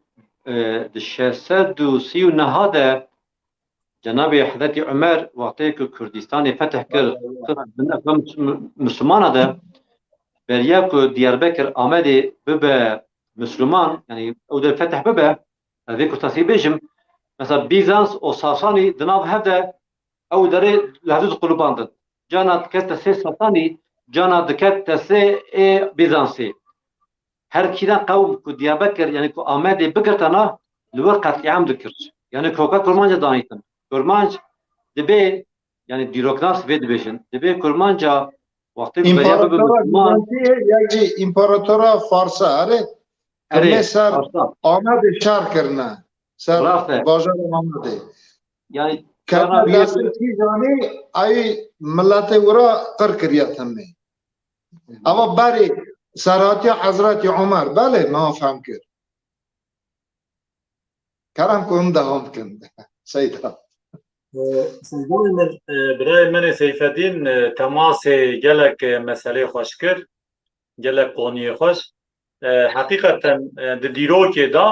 e, di şeş sed û sî û neh de Cenabê Hezretî Umer wextê ku Kurdistanê fetih kir, xist bin eqlem Mislimana de, beriya ku Diyarbekir Amedê bibe Misliman, yanî ew der fetih bibe, ez vê kurtasî bêjim, mesela Bîzans û Sasanî di nav hev de ew derê li hevdû diqulibandin. Cana dikete sê Sasanî, cana diket tesê ê Bîzansê. Her kî ne qewm ku Diyarbekir, yanî ku Amedê bigirtana, li wir qetlîam dikir. Yanî koka kurmanca danîtin. Kurmanc dibê, yanî dîroknas vê dibêjin. Dibê kurmanca wextê ku beriya bibe Împaratora Misliman, Bizantiyê ya jî împaratora Farsa, erê, erê, tenê ser Farsa. Amedê şer kirine. Ser Rast e. Bajara Amedê. Yanî Ketine carna destê kîjanî, ay miletê wira qir kiriye tenê. Ama berê serhatiya Hezretî Omer, belê, me fehm kir. Kerem ku hûn dewam bikin. Seyda. Ee, Seyda min, e, birayê min ê Seyfedîn, e, temasê gelek, e, meselê xweş kir, gelek qoniyê xweş. E, heqîqeten, e, di dîrokê de,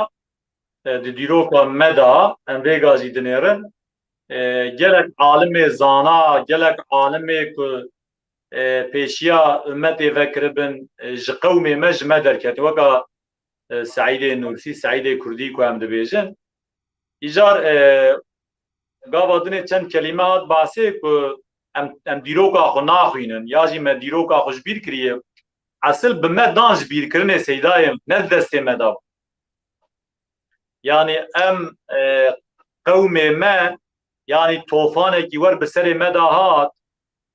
e, di dîroka me de, em vêga jî dinêrin, e, gelek alimê zana, gelek alimê ku, e, pêşiya ummetê vekiribin, e, ji qewmê me, ji me derket. Weka, e, Seîdê Nûrsî, Seîdê Kurdî ku em dibêjin. Îcar, e, gava dinê çend kelîme hat basê ku em, em dîroka xwe naxwînin, ya jî me dîroka xwe ji bîr kiriye. Esil bi me dan ji bîrkirinê Seydayê, ne di destê me de bû. Yanî em, e, qewmê me, yanî tofanekî wer bi serê me de hat,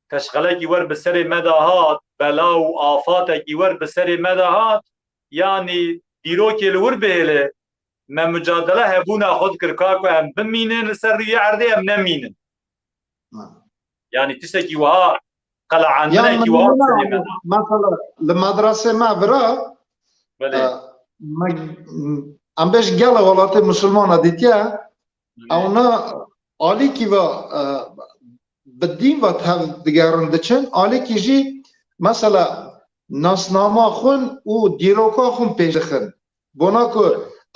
teşxelekî wer bi serê me de hat, bela û afatekî wer bi serê me de hat, yanî dîrokê li wir bihêle, me mucadele hebûna xwe dikir, ka ku em bimînin li ser rûyê erdê, em nemînin. Ha. Yanî tiştekî wiha, Yan qeleandinekî min wiha nîna, serê me de. Mesela, li medresê me vira, Belê. e, me, em bêj gele welatê Musulmana dîtiye, Hı hı. ewna alîkî ve, e, bi dîn ve tev digerin diçin, alîkî jî, mesela, nasnama xwin û dîroka xwin pêş dixin. Bona ku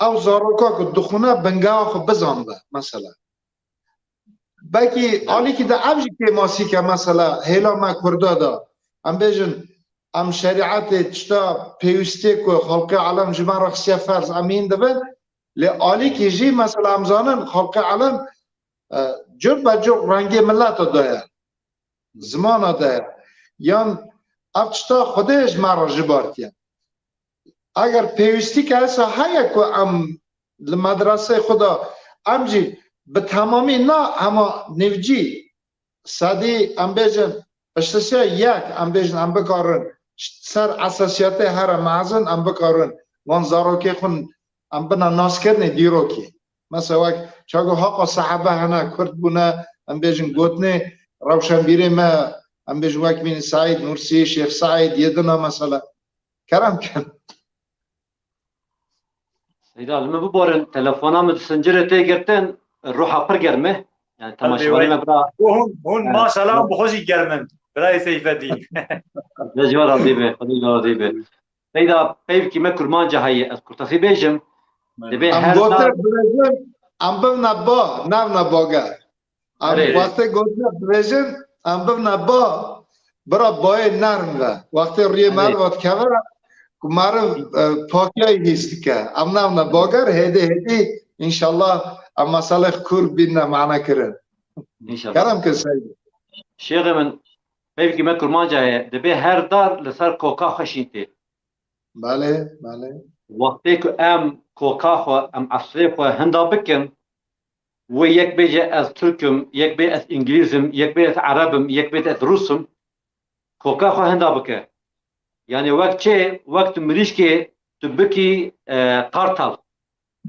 ew zaroka ku dixwine bingeha xwe bizanibe, mesela. Belkî alîkî de ev jî kêmasî ke, mesela, hêla me Kurda de. Em bêjin, em şerîetê tişta pêwîstê ku xelkê alem ji me re xistiye ferz, em hîn dibin. Lê alîkî jî, mesela, em zanin, xelkê alem, e, cur be cur rengê mileta de ye. Zimana de ye. Yan ev tişta Xwedê ji me re jibartiye. Eger pêwîstî ke esa heye ku em li medreseyê xwe de em jî bi temamî na hema nêvcî sedî em bêjin piştisiya yek em bêjin em bikarin ser esasiyetê here mezin em bikarin wan zarokê xwe em bina naskirinê dîrokê. Mesela wek çago haqa sehebe hene Kurd bûne em bêjin gotinê rewşenbîrê me em bêjin wek mîn Seîd Nûrsî, Şêx Seîd, yê dina mesela. Kerem kin. Seyda, li min biborin, telefona min di sincirê tê girtin, ruha pir germ e. Yani temaşevanê me bira. Hûn, hûn Evet. maşallah bi xwe jî germ in. Birayê Seyfedîn. Xwedê ji we razî be, Xwedê ji we razî be. Seyda, peyvkî me kurmanca heye, ez kurtasî bêjim. Dibê Em her gote dar dibêjin, em bivne ba, nevne bager. Em Erê. wextê gote dibêjin, em bivne ba, bira bayê nerm ve. Wextê riyê Erê. meriv ve dikeve, ku meriv, e, pakiyayî hîs dike. Em nevne bager, hêdî hêdî, înşallah, em meselê xwe kûr bîne mane kirin. Înşallah. Kerem kin Seyda. Şêxê min, peyvkî me kurmanca heye, dibê her dar li ser koka xwe şîn tê. Belê, belê. Wextê ku em koka xwe, em eslê xwe hinda bikin, wê yek bêje ez Tirk im, yek bê ez Îngilîz im, yek bê ez Ereb im, yek bê ez Rûs im, koka xwe hinda bike. Yani wek çê, wek tu mirîşkê tu bikî, e, qartal.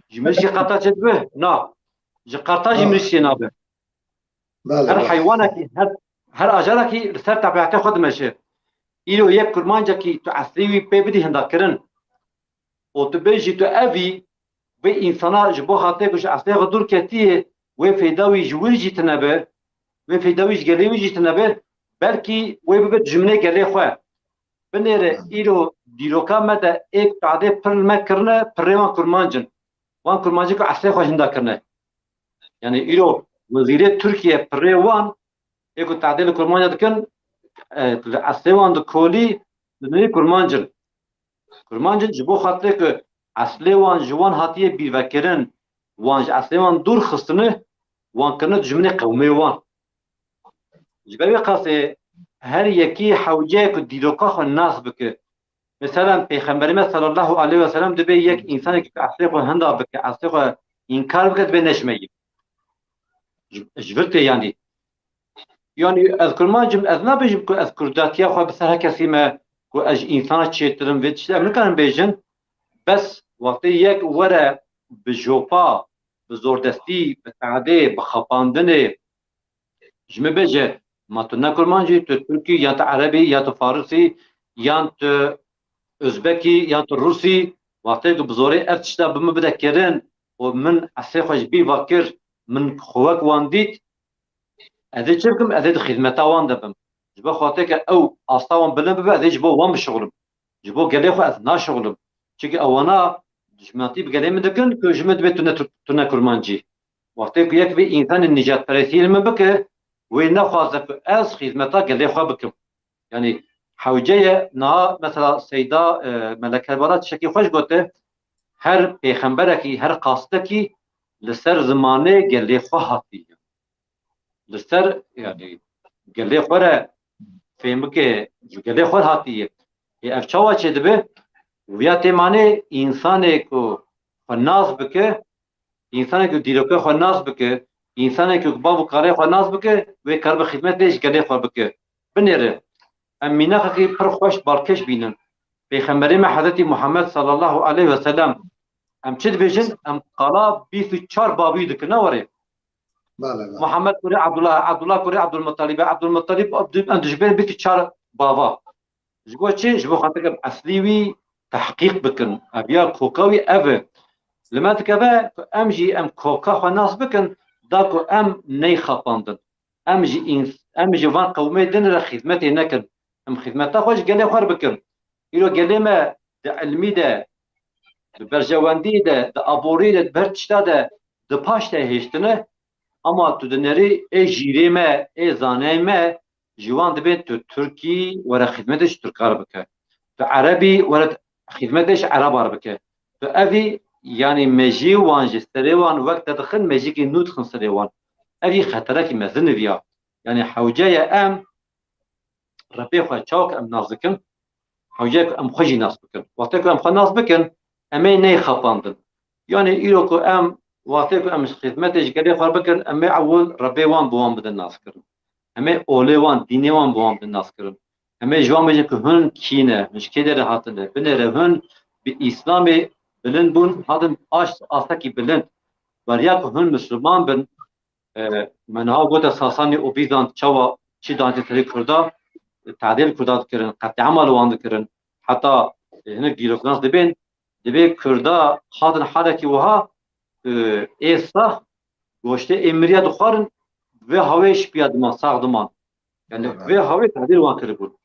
Ji mirîşkê qartal çêdibe? Na. Ji qartal jî Ha. mirîşkê nabe. Belê, Her belê. heywanekî, her, her ajarekî li ser tebiatê xwe dimeşe. Îro yek kurmancekî tu eslî wî pê bidî hindakirin û tu bêjî tu ev î, vê însana ji bo xatirê ku ji eslê xwe dûr ketiye, wê feyda wî ji wî jî tune be, wê feyda wî ji gelê wî jî tune be, belkî wê bibe dijminê gelê xwe. Binêre îro dîroka me de êk tadê pir li me kirine, pirê wan kurmanc in. Wan kurmancî ku eslê xwe hinda kirine. Yani îro wezîrê Tirkiye pirê wan ê ku tehdê li kurmanca dikin, e, li eslê wan di kolî, di nirî kurmanc in. Kurmanc in ji bo xatirê ku eslê wan ji wan hatiye bîrvekirin, wan ji eslê wan dûr xistine, wan kirine dijminê qewmê wan. Ji ber wê qasê her yekî hewce ye ku dîroka xwe nas bike. Mesela Pêxemberê me sallallahu aleyhi ve sellem dibê yek insanekî ku eslê xwe hinda bike, eslê xwe înkar bike, dibê ne ji me ye. Ji, ji vir tê yanî. Yanî ez kurmanc im, ez nabêjim ku ez kurdatiya xwe bi ser her kesî me, ku ez ji însana çêtir im, vê tiştê em nikarin bêjin. Bes wextê yek were bi jopa, bi zordestî, bi tehdê, bi xapandinê, ji min bêje, ma tu ne kurmanc î, tu tirk î, yan tu ereb î, yan tu faris î, yan tu ozbek î, yan tu rûs î, wextê ku bi zorê ev tişta bi min bide kirin û min esê xwe ji bîr ve kir, min xwe wek wan dît, ez ê çi bikim? Ez ê di xizmeta wan de bim. Ji bo xatirê ke ew asta wan bilind bibe, ez ê ji bo wan bişuxilim. Ji bo gelê xwe ez naşuxilim. Çimkî ewana dijminatî bi gelê min dikin ku ji min dibê tu ne, tu ne kurmanc î. Wextê ku yek vê însanê nîjadperestî li min bike, wê nexwaze ku ez xizmeta gelê xwe bikim. Yanî hewce ye niha mesela Seyda, e, Melek Herbala tiştekî xweş gote, her pêxemberekî, her qastekî li ser zimanê gelê xwe hatiye. Li ser, yanî gelê xwe re fêm bike, ji gelê xwe re hatiye. Ê ev çawa çêdibe? Viya têmanê însanê ku xwe nas bike, însanê ku dîroka xwe nas bike, însanê ku bav û kalê xwe nas bike, wê karibe xizmetê ji gelê xwe bike. Binêre. Em mînakekî pir xweş balkêş bînin. Pêxemberê me Hezretî Muhammed sallallahu aleyhi ve sellem, em çi dibêjin? Em qala bîst û çar bavî dikin, ne were? Bale, bale. Muhammed kurê Abdullah, Abdullah kurê Abdulmuttalib, Abdulmuttalib em dibêjin bîst û çar bava. Ji bo çi? Ji bo xatir em eslî wî tehqîq bikin. Ev ya koka wî ev e. Li me dikeve ku em jî em koka xwe nas bikin, da ku em neyxapandin. Em ji ins-, em ji van qewmê din re xizmetê nekin. Em xizmeta xwe ji gelê xwe re bikin. Îro gelê me di ilmî de, di berjewendî de, di aborî de, di ber tişta de di paş de hêştine. Ama tu dinerî ê jîrê me, ê zaneyê me, ji wan dibê tu tirkî were xizmetê ji tirka re bike. Tu erebî were xizmetê ji ereba re bike. Tu evî, yanî mejî wan ji serê wan wek te dixin, mejîkî nû dixin serê wan. Evî xeterekî mezin e viya. Yanî hewce ye em Rebê xwe çawa ku em nas dikin, hewce ye ku em xwe jî nas bikin. Wextê ku em xwe nas bikin, em ê neyê xapandin. Yanî îro ku em, wextê ku em xizmetê ji gelê xwe bikin, em ê ewil Rebê wan bi wan bidin naskirin. Em ê olê wan, dînê wan bi wan bidin naskirin. Em ê ji wan bêjin ku hûn kî ne, hûn ji kê derê hatine. Binêre hûn bi Îslamê bilind bûn, hatin aş-, astekî bilind. Beriya ku hûn Misliman bin, e, me niha gote Sasanî û Bîzant çawa çi danî serê Kurda, e, tedê li Kurda dikirin, qetlîama li wan dikirin. Heta, e, hinek dîroknas dibên, dibê Kurda hatin halekî wiha, e, ê sax goştê ê miriya dixwarin, vê hawê şipiya diman, sax diman. Yani vê hawê tedê li wan kiribûn.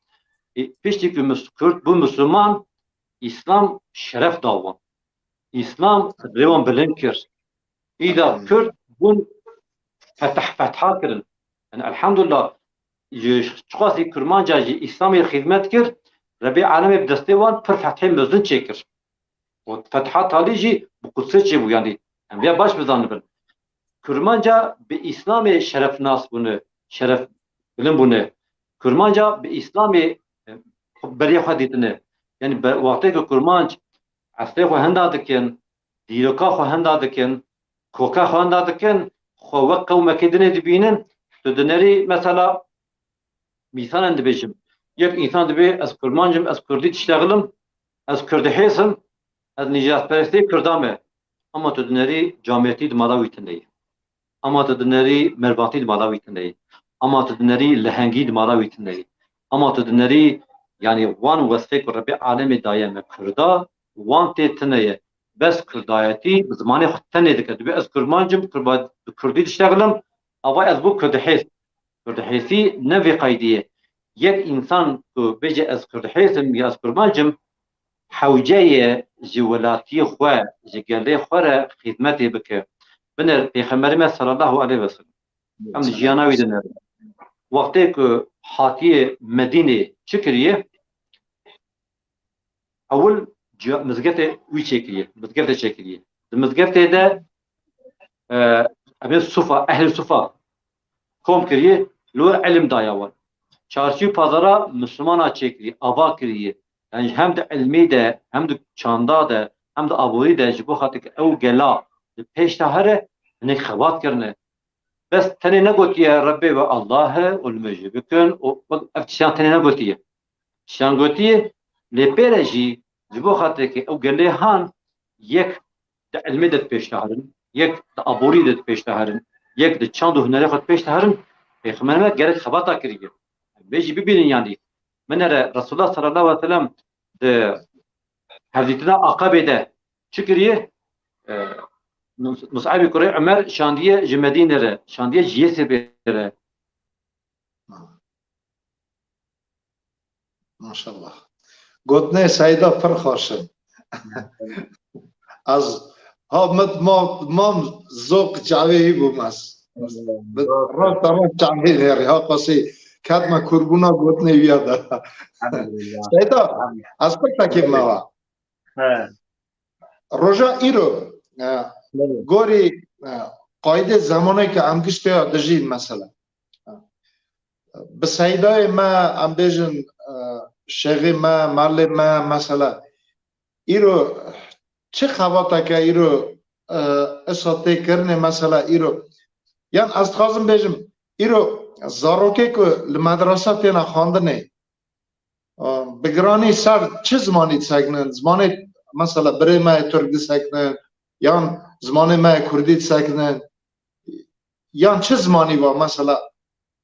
E, piştî ku mis-, Kurd bû Misliman, Îslam şeref da wan. Îslam rê wan bilind kir. Îda Kurd bûn fetih, fetha kirin. Yani elhamdulillah, ji çiqasî Kurmanca jî Îslamê xizmet kir, Rebê alemê bi destê wan pir fethê mezin çêkir. Û fetha talî jî bi Qudsê çêbû, yani em vê baş bizanibin. Kurmanca bi Îslamê şerefnas bûne, şeref bilind bûne. Kurmanca bi Îslamê, e, berê xwe dîtine. Yani be-, wextê ku Kurmanc eslê xwe henda dikin, dîroka xwe henda dikin, koka xwe henda dikin, xwe wek qewmekê dinê dibînin. Tu dinerî mesela mîsalan dibêjim. Yek însan dibê ez kurmanc im, ez kurdî diştexilim, ez kurdihêz im, ez nîjadperestê kurda me. Ama tu dinerî camêrtî di mala wî tune ye. Ama tu dinerî mervatî di mala wî tune ye. Ama tu dinerî lehengî di mala wî tune ye. Ama tu dinerî, yani wan wesfê ku Rebê alemê daye me kurda, wan tê tune ye. Bes kurdayetî bi zimanê xwe tenê dike. Dibê ez kurmanc im, kurba-, bi kurdî diştexilim, ava ez bû kurdihêz. Kurdihêsî ne vê qeydî ye. Yek însan ku bêje ez kurdihêz im ya ez kurmanc im, hewce ye ji welatiyê xwe, ji gelê xwe re xîzmetê bike. Binêr Pêxemberê me sallallahu aleyhi ve sellem. Em di jiyana wî de ne. Wextê ku hatiye Medînê çi kiriye? Ewil ciya-, mizgetê wî çêkiriye. Mizgetê çêkiriye. Di mizgetê de, e, em ê sufa, ehlê sufa kom kiriye, li wir ilim daye wan. Çarşî û pazara Mislimana çêkirî, ava kiriye. Yani hem di ilmî de, hem di çanda de, hem di aborî de ji bo xatir ew gela di pêş de here, hinek xebat kirine. Bes tenê negotiye Rebbê ve Allah e û li me jî bikin û ev tiştiyan tenê negotiye. Tiştiyan gotiye, lê pê re jî ji bo xatirê ke ew gelê han yek di ilmê de pêş de herin, yek di aborî de pêş de herin, yek di çand û hunerê xwe pêş de herin, pêxemberê me gerek xebata kiriye. Vê jî bibînin yanî. Min here Resulullah sallallahu aleyhi ve sellem di hevdîtina Aqebê de çi kiriye? E, Mus-, Mus'abî kurê Umer şandiye ji Medîne re, şandiye ji Yesribê re. Maşallah. Gotinê Seyda pir xweş in. Ez ha mit ma, mam zoq çavê wî bûm ez. Rasta rast çavê nêrî. Ha qasî ketme kurbûna gotinê wî ya de. Seyda, ez pirsekê me wa. He. Roja îro, e, gorî, e, qaydê zemanê ke em giştê ya dijîn mesela. Bi seydayê me, em bêjin, e, şêxê me, malê me mesela. Îro çi xebateke îro, e, isa tê kirinê mesela îro. Yan ez dixwazim bêjim, îro zarokê ku li medresa têne xwendinê, Bi giranî ser çi zimanî disekinin? Zimanê mesela birê me yê Tirk disekinin, yan zimanê me yê Kurdî disekinin, yan çi zimanî va mesela,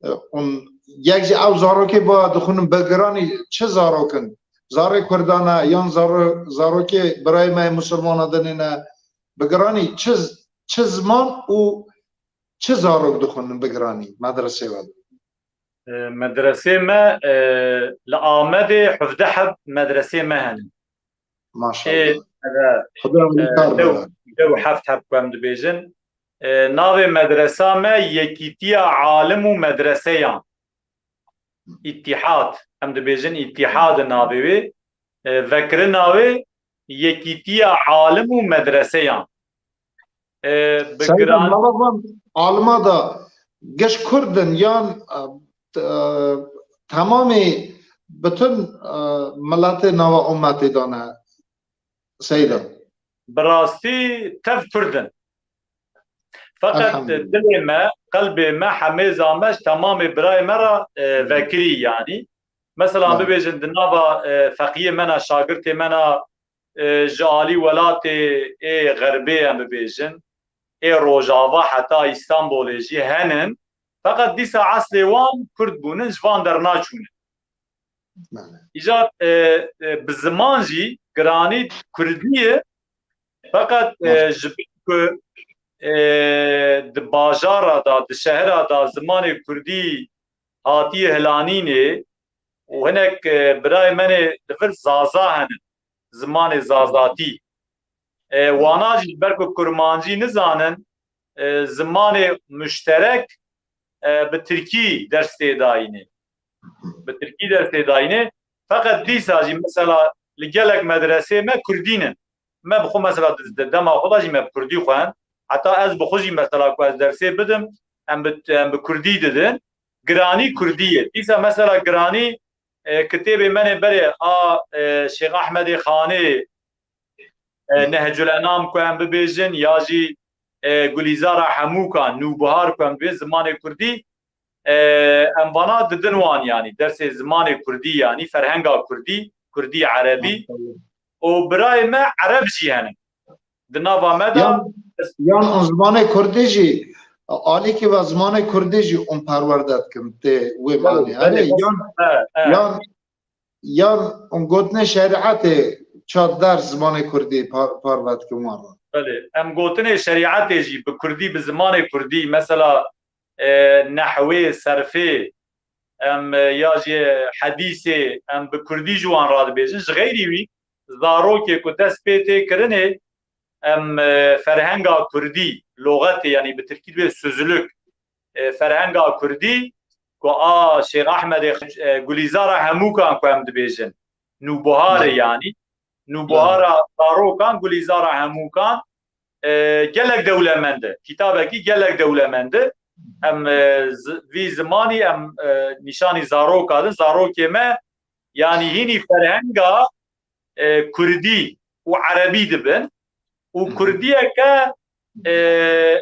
e, hûn yek ji ew zarokê va dixwînin bi giranî çi zarok in? Zarê Kurdan e, yan zaro-, zarokê birayê me yê Musulmana dinê ne? Bi giranî çi, çi ziman û çi zarok dixwînin bi giranî medresê we de? E, medresê me, e, li Amedê hevdeh heb medresê me hene. Maşallah. Ê, Xuda wî kar bide. Dew heft heb ku em dibêjin. E, navê medresa me Yekîtiya Alim û Medreseyan. Îtîhad. Em dibêjin Îtîhad e navê wê. E, vekirina wê Yekîtiya Alim û Medreseyan. E, bi Seyda, giran- mala van alima da geş Kurd in yan, e, e, temamê bütün, e, miletê nava ummetê de ne? Seyda. Bi rastî tev Kurd in. Feqet dilê me, qelbê me, hemêza me ji temamê birayê me re, e, vekirî yanî. Mesela bibêjin di nava, e, feqiyê me ne, şagirtê me ne, e, ji alî welatê ê xerbê em bibêjin, ê rojava heta Îstanbolê jî henin. Feqet dîsa eslê wan Kurd bûnin, ji van dernaçûnin. Îcar, e, e, bi ziman jî giranî Kurdî ye. Feqet, e, ji ber ku, e, di bajara da, di şehira da zimanê Kurdî hatiye hilanînê û hinek, e, birayê me nê li vir Zaza henin, zimanê Zazatî. E, wana jî ji ber ku Kurmancî nizanin, e, zimanê muşterek, e, bi Tirkî ders tê dayînê. Bi Tirkî ders tê dayînê. Feqet dîsa jî mesela li gelek medresê me Kurdî nin. Me bi xwe mesela di, di dema xwe de jî me bi Kurdî xwend. Heta ez bi xwe jî mesela ku ez dersê bidim, em bi, em bi Kurdî didin. Giranî Kurdî ye. Dîsa mesela giranî, e, kitêbê me nê berê a, e, Şêx Ehmedê Xanê, e, Nehcul Enam ku em bibêjin, ya jî, e, Gulîzara Hemûkan, Nûbihar ku em dibê zimanê Kurdî, e, em vana didin wan, yanî dersê zimanê Kurdî, yanî ferhenga Kurdî, Kurdî Erebî. Û birayê me Ereb jî hene. Di nava me de Yan, yan û zimanê Kurdî jî, alîkî ve zimanê Kurdî jî hûn perwerde dikin, tê wê Belê, manê. belê, Erê, bes- yan, he, he. yan, yan hûn gotinê şerîetê çar ders zimanê Kurdî par, parve dikin wan re. Belê, em gotinê şerîetê jî bi Kurdî, bi zimanê Kurdî, mesela, e, nehwê, serfê, em, e, ya jî hedîsê, em bi Kurdî ji wan re dibêjin. Ji xeyrî wî, zarokê ku dest pê tê kirinê, em, e, ferhenga Kurdî, loxetê, yanî bi Tirkî dibê sözlük, e, ferhenga Kurdî, ku a Şêx Ehmedê, e, Gulîzara Hemûkan ku em dibêjin, Nûbuharê, yanî, Nûbuhara zarokan, Gulîzara Hemûkan, e, gelek dewlemend e. Kitabekî gelek dewlemend e. Em e, zi- vî zimanî em e, nîşanî zaroka din, zarokê me yanî hînî ferhenga e, kurdî û erebî dibin û kurdiyeke e,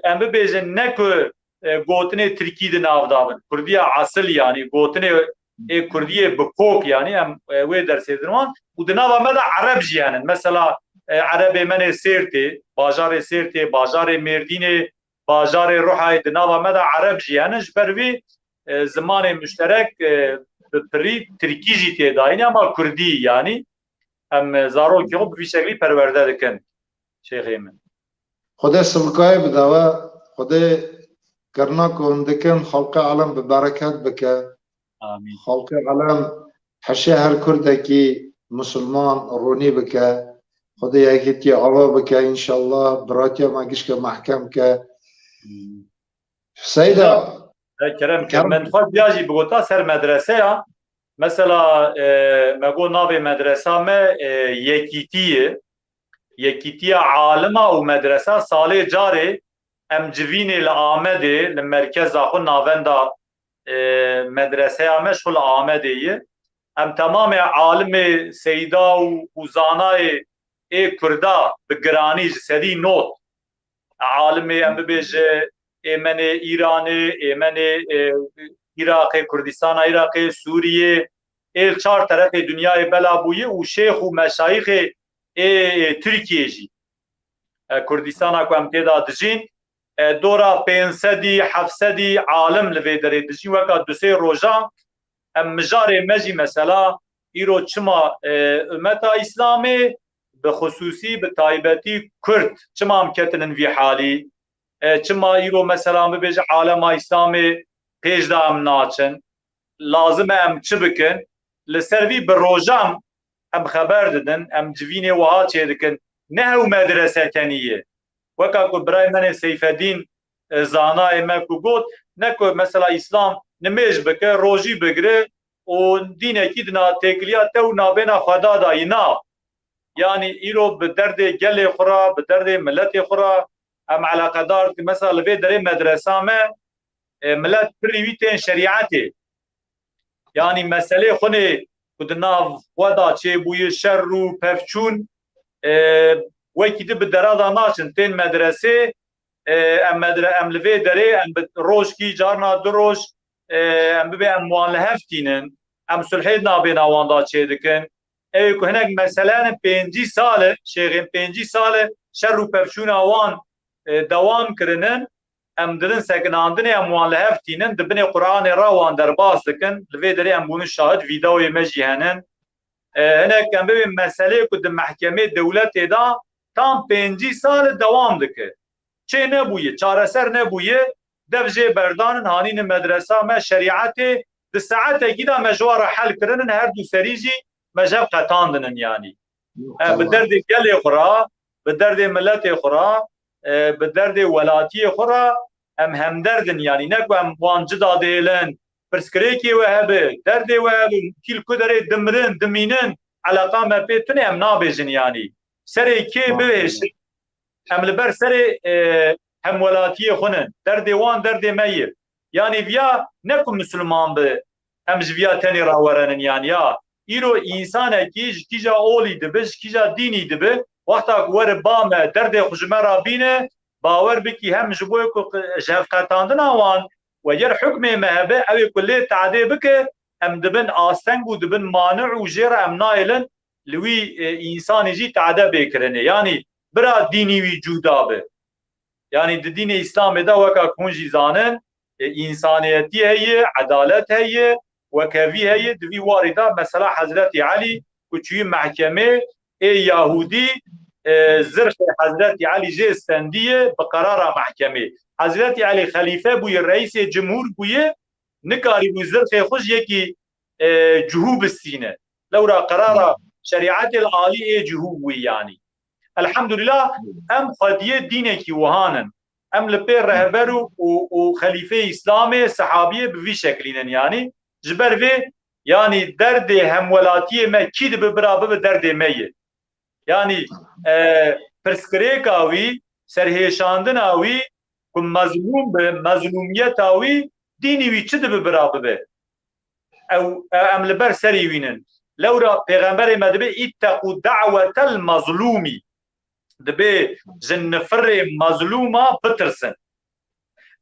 em bibêjin ne ku e, gotinê tirkî di nav da bin. Kurdiya esil yanî gotinê ê kurdiyê bi kok yanî em e, wê dersê din wan û di nava me de ereb jî henin. Mesela e, erebê me nê Sêrtê, bajarê Sêrtê, bajarê Mêrdînê, bajarê Ruhayê di nava me de ereb jî henin. Ji ber vî e, zimanê muşterek e, bi pirî tirkî jî tê dayîn ama kurdî yanî. Em e, zarokê xwe bi vî şeklî perwerde dikin. Şêxê min. Xwedê sivkayê bide we, Xwedê kirina ku hûn dikin xelqê alem bi bereket bike. Amîn. Xelqê alem heşê her kurdekî misilman ronî bike. Xwedê yekîtiya ava bike înşallah. Biratiya me gişke mehkem ke. Seyda. E, Kerem ke, Kerem. Min xwe viya jî bigota ser medreseya. Mesela e, me got navê medresa me e, Yekîtî ye. Yekîtiya alima û medresa salê carê em civînê li Amedê, li merkeza xwe navenda e, medreseya me ji xwe li Amedê ye. Em temamê alimê seyda û, û zanayê ê kurda bi giranî ji sedî not. Alimê em bibêje ê me nê Îranê, ê me nê e, Iraqê, Kurdistana Iraqê, Sûriyê, ê li çar terefê dinyayê bela bûye û şêx û meşayixê ê, ê Tirkiyê jî. E, Kurdistana ku em tê de dijîn, e, dora pênc sedî, heft sedî alim li vê derê dijîn. Weka du sê roja em mijarê me jî mesela îro çima e, umeta Îslamê bi xusûsî, bi taybetî Kurd çima em ketinin vî halî? E, çima îro mesela bibêje alema Îslamê pêş de em naçin? Lazim e em çi bikin? Li ser vî bi rojan em xeber didin, em civînê wiha çêdikin. Ne hew medrese tenî ye. Weka ku birayê me nê Seyfedîn e, zanayê me ku got, ne ku mesela Îslam nimêj bike, rojî bigire û dînekî di na têkiliya te û nabêna Xweda da yî na. Yanî îro bi derdê gelê xwe re, bi derdê miletê xwe re em eleqedar dikin. Mesela li vê derê medresa me e, milet pirî wî tên şerîetê. Yanî meselê xwinê ku di nav xwe de çêbûye şer û pevçûn, e, wekî di bi dera de naçin, tên medresê, e, em medre-, em li vê derê em bi rojkî, carna du roj, e, em bibê em wan li hev tînin, em sulhê di nabêna wan de çêdikin. Ew ê ku hinek mesele ne pêncî sal e, şêxên pêncî sal e şer û pevçûna wan, e, dewam kirinin, em didin sekinandinê, em wan li hev tînin, di binê Qur'anê re wan derbas dikin. Li vê derê em bûnin şahid, vîdeoyê me jî henin. E, hinek em bibên meseleyê ku di mehkemê dewletê de tam pêncî sal e dewam dike. Çê nebûye, çareser nebûye, dev jê berdanin, hanînin medresa me, şerîetê, di saetekî de me ji wan re hel kirinin, her du serî jî me ji hev qetandinin yanî. E, bi derdê gelê xwe re, bi derdê miletê xwe re, e, bi derdê welatiyê xwe re em hemderd in yanî. Ne ku em wan cida dihêlin, pirsgirêkê we hebe, derdê we hebe, kî li ku derê dimirin, dimînin, eleqa me pê tune em nabêjin yanî. Serê kê bihêşin, em li ber serê e, hemwelatiyê xwe nin. Derdê wan derdê me ye. Yanî viya ne ku misilman bi, em ji viya tenê rawerenin yanî ya. Îro însanekî ji kîja olî dibe, ji kîja dînî dibe, wexta ku were ba me derdê xwe ji me re bîne, bawer bikî hem ji bo ku ji hevqetandina wan we ger hukmê me hebe, ew ê ku lê tadê bike, em dibin asteng û dibin mani û jê re em nayêlin li wî e, însanî jî tade bê kirinê. Yanî bira dînî wî cuda be. Yanî di dînê Îslamê de weka ku hûn jî zanin, e, însaniyetî heye, edalet heye, wekhevî heye, di vî warî de mesela Hezretî Elî ku çûyî mehkemê, ê Yahûdî, e, zirxê Hezretî Elî jê stendiye bi qerara mehkemê. Hezretî Elî xelîfe bûye, reîsê cimhûr bûye, nikarîbû zirxê xwe ji yekî e, cihû bistîne. Lewra qerara şerîetê li alî ê cihû bûyî yanî. Elhamdulîlah, em xwediyê dînekî wihan in. Em li pê rehber û, û, û xelîfeyê Îslamê, sehabiyê bi vî şeklî nin yanî. Ji ber vê yanî derdê hemwelatiyê me kî dibe bira bibe derdê me ye. Yanî e, pirsgirêka wî, serhêşandina wî ku mezlûm be, mezlûmiyeta wî dînî wî çi dibe bira bibe? Ew, e, em li ber serî wînin. Lewra Pêxemberê me dibê, "Îtteqû da'wetel mazlûmî." Dibê ji nifirê mazlûma bitirsin.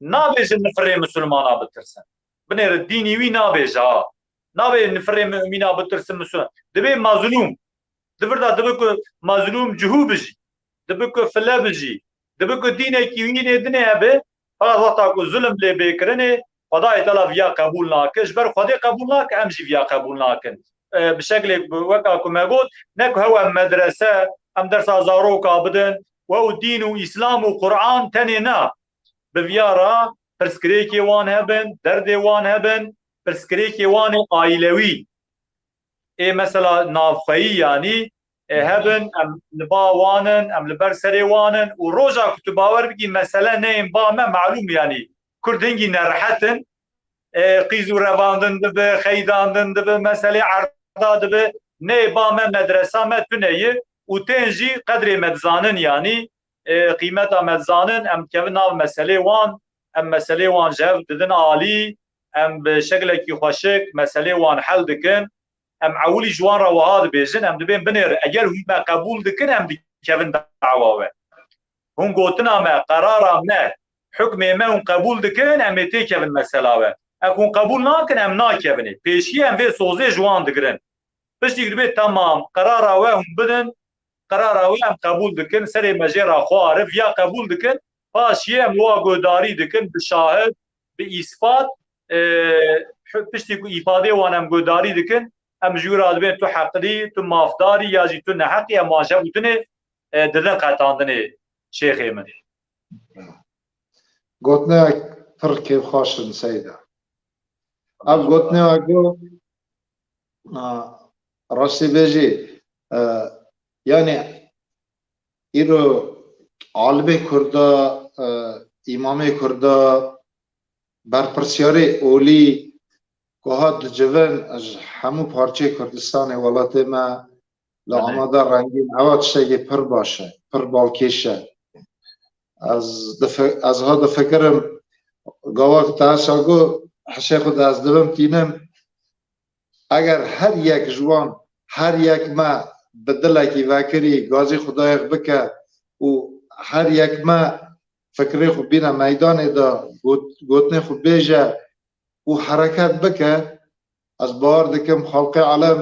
Nabê ji nifirê misilmana bitirsin. Binêre dînî wî nabêje ha. Nabê nifirê mumîna bitirsin misilman. Dibê mazlûm. Di vir de dibe ku mazlûm cihû bijî. Dibe ku file bijî. Dibe ku dînekî wî nê dinê hebe, fakat wexta ku zulm lê bê kirinê, Xwedayê Teala viya qebûl nake. Ji ber Xwedê qebûl nake, em jî viya qebûl nakin. E, bi şeklê ku, weka ku me got, ne ku hewe medrese, em dersa zaroka bidin, we û dîn û Îslam û Quran tenê na. Bi viya re pirsgirêkê wan hebin, derdê wan hebin, pirsgirêkê wan ê aîlewî. Ê mesela navxweyî, yanî, ê, hebin, em li ba wan in, em li ber serê wan in û roja ku tu bawer bikî mesele neyên ba me malûm, yanî Kurd hingî nerehet in, ê, qîz û revandin dibe, xeydandin dibe, meselê erda dibe, neyê ba me, medresa me tune ye û tên jî qedrê me dizanin, yanî, ê, qîmeta me dizanin, em dikevin nav meselê wan, em meselê wan ji hev didin alî, em bi şeklekî xweşik meselê wan hel dikin. Em ewilî ji wan re wiha dibêjin, em dibên binêrin, eger hûn me qebûl dikin, em dikevin dawa we. Hûn gotina me, qerara me, hukmê me hûn qebûl dikin, em ê têkevin mesela we. Eger hûn qebûl nakin, em nakevin ê. Pêşiyê em vê sozê ji wan digirin. Piştî ku dibê, temam, qerara we hûn bidin, qerara we em qebûl dikin, serê me jê re xwar e, viya qebûl dikin, paşiyê em wa guhdarî dikin, bi şahid, bi îspat, e, piştî ku îfadê wan em guhdarî dikin, em ji wî re dibên tu heqlî, tu mafdarî ya jî tu neheqî, em wan ji hev û tunê, e, didin qetandinê şêxê min. Gotinek pir kêfxweş in Seyda. Ev gotinê we got, a, rastî bêjî, e, yanî îro alimê Kurda, e, îmamê Kurda, berpirsiyarê olî ku hat dicivin ji hemû parçeyê Kurdistanê welatê me, li Belê. Amade rengîn, ewa tiştekî pir baş e, pir balkêş e. Ez difi-, ez ha difikirim, gava ku te hesa got, hişê xwe de ez dibim tînim, eger her yek ji wan, her yek me bi dilekî vekirî gazî Xwedayê xwe bike û her yek me fikrê xwe bîne meydanê de, got-, gotinê xwe bêje û hereket bike, ez bawer dikim xelqê alem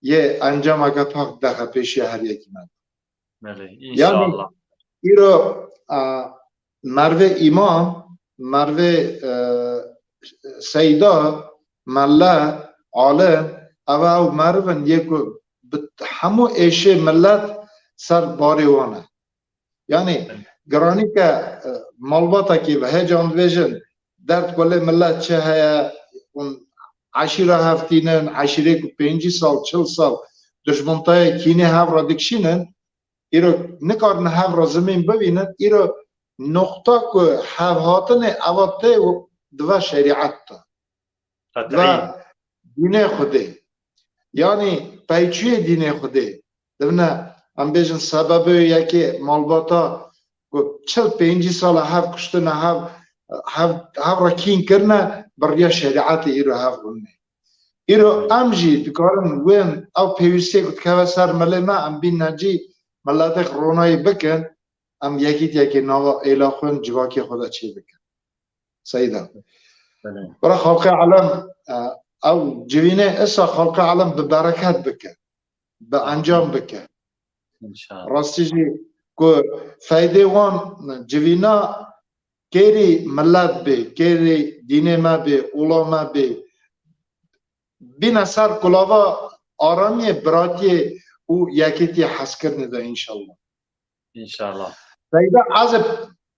yê encameke pak dexe pêşiya her yekî me. Belê, Yanî, înşallah. Îro, a, mervê îmam, mervê, e, seyda, melle, alim, ev ew meriv in yê ku bi hemû êşê millet ser barê wan e. Yanî, Belê. Giranî ke, e, malbatekî ve hêcan dibêjin, derd ku lê millet çi heye, hûn eşîra hev tînin, eşîrê ku pêncî sal, çil sal dijmintayê kînê hev re dikişînin, îro nikarin hev re zimîn bibînin, îro noqta ku hev hatinê eva tê dive şerîet de. Qet'î. Dive dînê Xwedê. Yanî peyçûyê dînê Xwedê. Dibine, em bêjin sebebê yekê malbata ku çil pêncî sala hev kuştine, hev, hev, hev re kîn kirine, bi riya şerîetê îro hev rûnê. Îro em jî dikarin wên ew pêwîstiyê ku dikeve ser milê me, em bîne cî miletê xwe ronayî bikin, em yekîtiyekê nava êla xwe, civakê xwe de çêbikin. Seyda. Belê. Bira xelqê alem, e, ew civînê esa xelqê alem bi bereket bike, bi encam bike. Înşallah. Rastî jî ku feydê wan civîna kêrî milet bê, kêrî dînê me bê, ola me bê, bîne ser kulava aramiyê, biratiyê û yekîtiyê hezkirinê de înşallah. Înşallah. Seyda, ez ê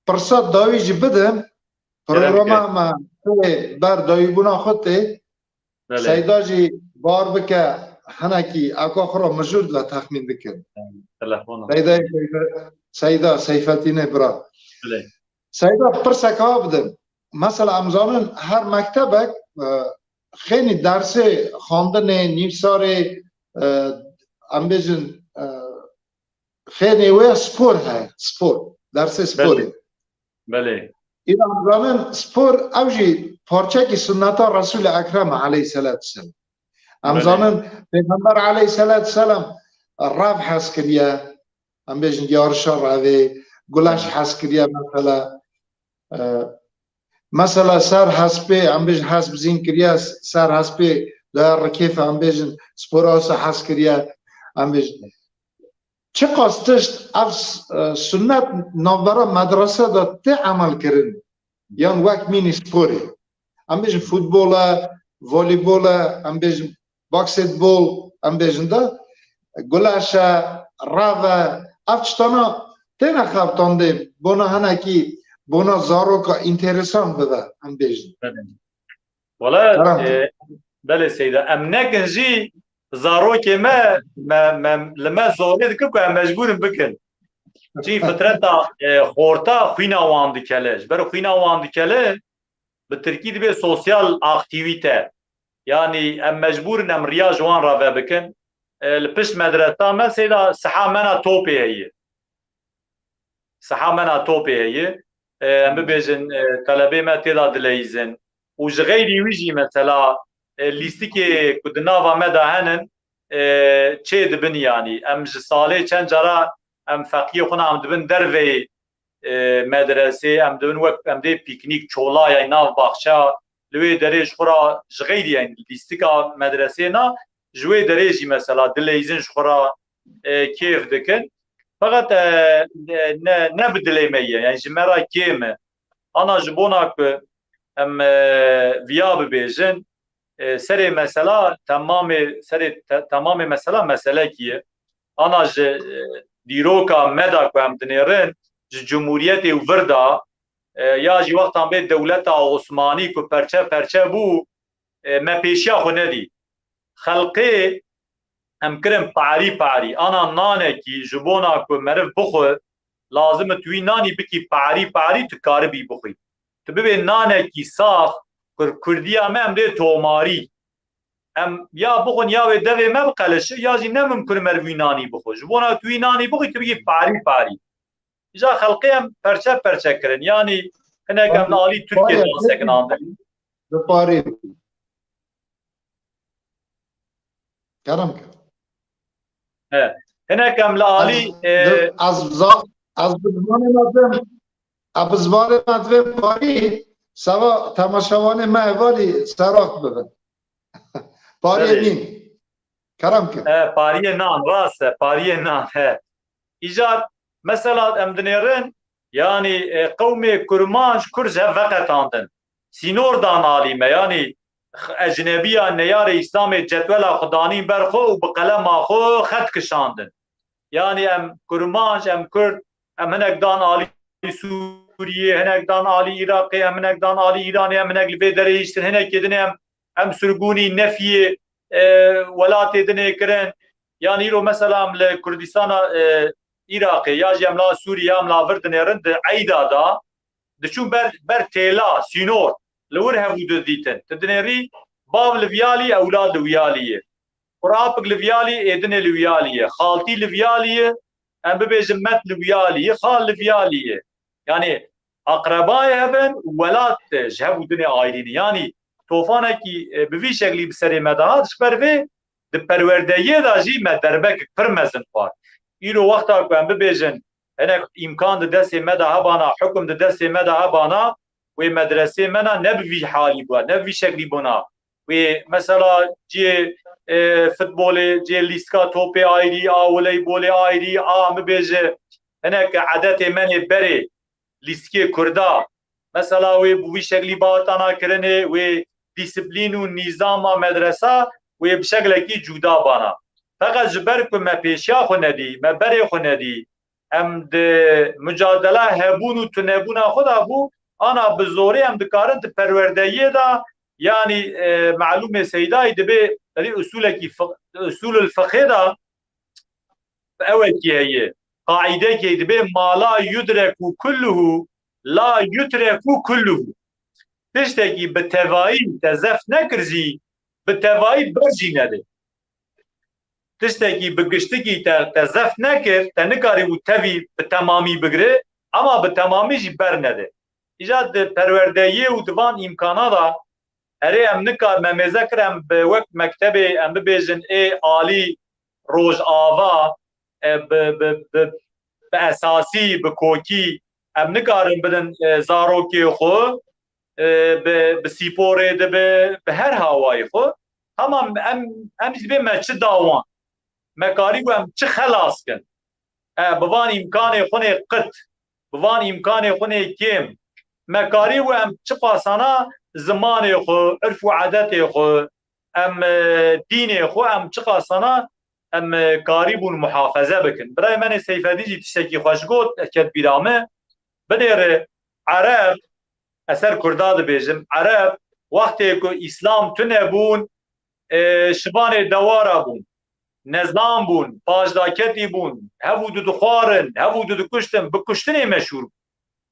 pirsa dawî jî bidim. Kerem Programa ke. Me tê ber dawîbûna xwe tê. Belê. Seyda jî bar bike, hinekî eka xwe re mijûl ve texmîn dikin. Telefona. Seyda, Seyda, Seyda Seyfetînê bira. Belê. Seyda, pirseka bidim. Mesela em zanin her mektebek, e, xênî dersê xwendinê, nîvsarê, e, em bêjin, e, xênê wê spor heye, spor. Dersê sporê. Belê. Belê. Îro em zanin spor ew jî parçekî sunneta Resûlê Ekrem e aleyhisselatu vesselam. Em Belê. zanin Pêxember aleyhisselatu vesselam rev hez kiriye. Em bêjin yarişa revê, guleş hez kiriye mesela. E, mesela ser hespê, em bêjin hesp zîn kiriye, ser hespê daya rikêfe, em bêjin spora wisa hez kiriye. Em bêjin çiqas tişt ev s-, e, sunnet navbera medrese de tê emel kirin, yan wek mînî sporê. Em bêjin futbol e, volîbol e, em bêjin basketbol, em bêjin de guleş e, rev e, ev tiştana têne xebitandin, bona hinekî, bona zaroka înteresan bibe, em bêjin. Wala, Kerem. e, belê Seyda, em nekin jî zarokê me, me, me, li me zorê dikin ku em mecbûr in bikin. Çi fitreta, e, xorta xwîna wan dikele. Ji ber xwîna wan dikele, bi tirkî dibe sosyal aktîvîte. Yanî em mecbûr in em riya ji wan re vebikin. E, li pişt medresa me Seyda siha me na topê heye. Siha me na topê heye. E, em bibêjin, e, telebê me tê de dileyîzin. Û ji xeyrî wî jî mesela, e, lîstikê ku di nava me de henin, e, çê dibin yanî. Em ji salê çend cara em feqiyê xwe na em dibin derveyê, e, medresê, em dibin wek em dê pîknîk, çolayay nav baxça, li wê derê ji xwe re ji xeyrî, yanî lîstika medresê na, ji wê derê jî mesela dileyîzin ji xwe re, e, kêf dikin. Feqet, e, ne, ne bi dilê me ye, yanî ji me re kêm e. Ana ji bona ku em, e, viya bibêjin, e, serê mesela temamê, serê te-, temamê mesela meselekî ye. Ana ji, e, dîroka me de ku em dinêrin, ji cumhuriyetê û vir de, e, ya jî wextan bê dewleta Osmanî ku perçe perçe bû, e, me pêşiya xwe nedî. Xelqê em kirin parî parî. Ana nanekî ji bona ku meriv bixwe, lazim e tu wî nanî bikî parî parî, tu karibî bixwî. Tu bibê nanekî sax, kur-, kurdiya me em dê tomarî. Em ya bixwin ya wê devê me biqelişe, ya jî ne mimkun meriv wî nanî bixwe. Ji bona tu wî nanî bixwî, tu bikî parî parî. Îja xelqê em perçe perçe kirin. Yanî hinek em li alî Tirkiyê Parê, sekinandin. Bi parê. Kerem ke. He. Hinek em li alî, Ez, e, ez za-, ez bi zimanê me divêm, ez bi zimanê me divêm parî, seva temaşevanê me hevalî serok bibin. Pariyê Belê. nîn. Kerem ke. He, pariyê nan, rast e, pariyê nan, he. Îcar, mesela em dinêrin, yanî, e, qewmê kurmanc kur ji hev veqetandin. Sînor dan alî me, yanî x-, ecnebiya neyarê Îslamê cetwela xwe danîn ber xwe û bi qelema xwe xet kişandin. Yanî em kurmanc, em kurd, em hinek dan alî Sûriyê, hinek dan alî Iraqê, em hinek dan alî Îranê, em hinek li vê derê hiştin, hinekê din em, em sirgûnî nefiyê, e, welatê dinê kirin. Yanî îro mesela em li Kurdistana, e, Iraqê ya jî em la Sûriyê, em la vir dinêrin, di eyda da diçûn ber, ber têla, sînor, li wir hev û du didîtin. Tu dinêrî bav li viyalî, ewlad li wiyalî ye. Kurapik li viyalî, êdinê li wiyalî ye. Xaltî li viyalî ye, em bibêjin met li wiyalî ye, xal li viyalî ye. Yanî aqrebayê hev in û welat ji hev û dinê ayrî ne. Yanî tofanekî, e, bi vî şeklî bi serê me de hat, ji ber vê di perwerdeyê de jî me derbekek pir mezin xwar. Îro wexta ku em bibêjin, hinek îmkan di destê me de hebana, hukum di destê me de hebana, wê medresê me na ne bi vî halî bû, ne bi vî şeklî bûna. Wê mesela cihê, e, futbolê, cihê lîstika topê ayrî, a voleybolê ayrî, a bibêje hinek edetê me nê berê lîstikê kurda. Mesela wê bi wî şeklî bahatana kirinê, wê dîsiplîn û nîzama medresa wê bi şeklekî cuda bana. Feqet ji ber ku me pêşiya xwe nedî, me berê xwe nedî, em di mucadela hebûn û tunebûna xwe de bû, ana bi zorê em dikarin di perwerdeyiyê de, yanî, e, melûmê Seydayî dibê, berî usulekî fiq-, usulul fiqhê de ewekî heye. Qaîdekê dibê, "Ma la yudreku kulluhu, la yutreku kulluhu." Tiştekî bi tevayî te zeft nekir jî, bi tevayî ber jî nede. Tiştekî bi giştikî te, te zeft nekir, te nikarîbû tevî bi temamî bigire, ama bi temamî jî ber nede. Îca di perwerdeyê û di van îmkana de, erê em nikar, me mêze kir, em bi wek mektebê, em bibêjin, ê alî Rojava, e, bi, bi, bi, bi esasî, bi kokî, em nikarin bidin, e, zarokê xwe, e, bi, bi sîporê dibe, bi her hawayê xwe. Hema em, em jî dibê me çi da wan? Me karî ku em çi xelas kin? E, bi van îmkanê xwe nê qit, bi van îmkanê xwe nê kêm, me karî ku em çi qasana zimanê xwe, irf û edetê xwe, em, e, dînê xwe, em çi qasana em, e, karî bûn muhafeze bikin. Birayê me nê Seyfedîn jî tiştekî xweş got, ket bîra me. Binêre Ereb, ez ser Kurda dibêjim, Ereb wextê ku Îslam tune bûn, e, şivanê dewara bûn, nezam bûn, pajdaketî bûn, hev û du dixwarin, hev û du dikuştin, bi kuştinê meşhûr bûn.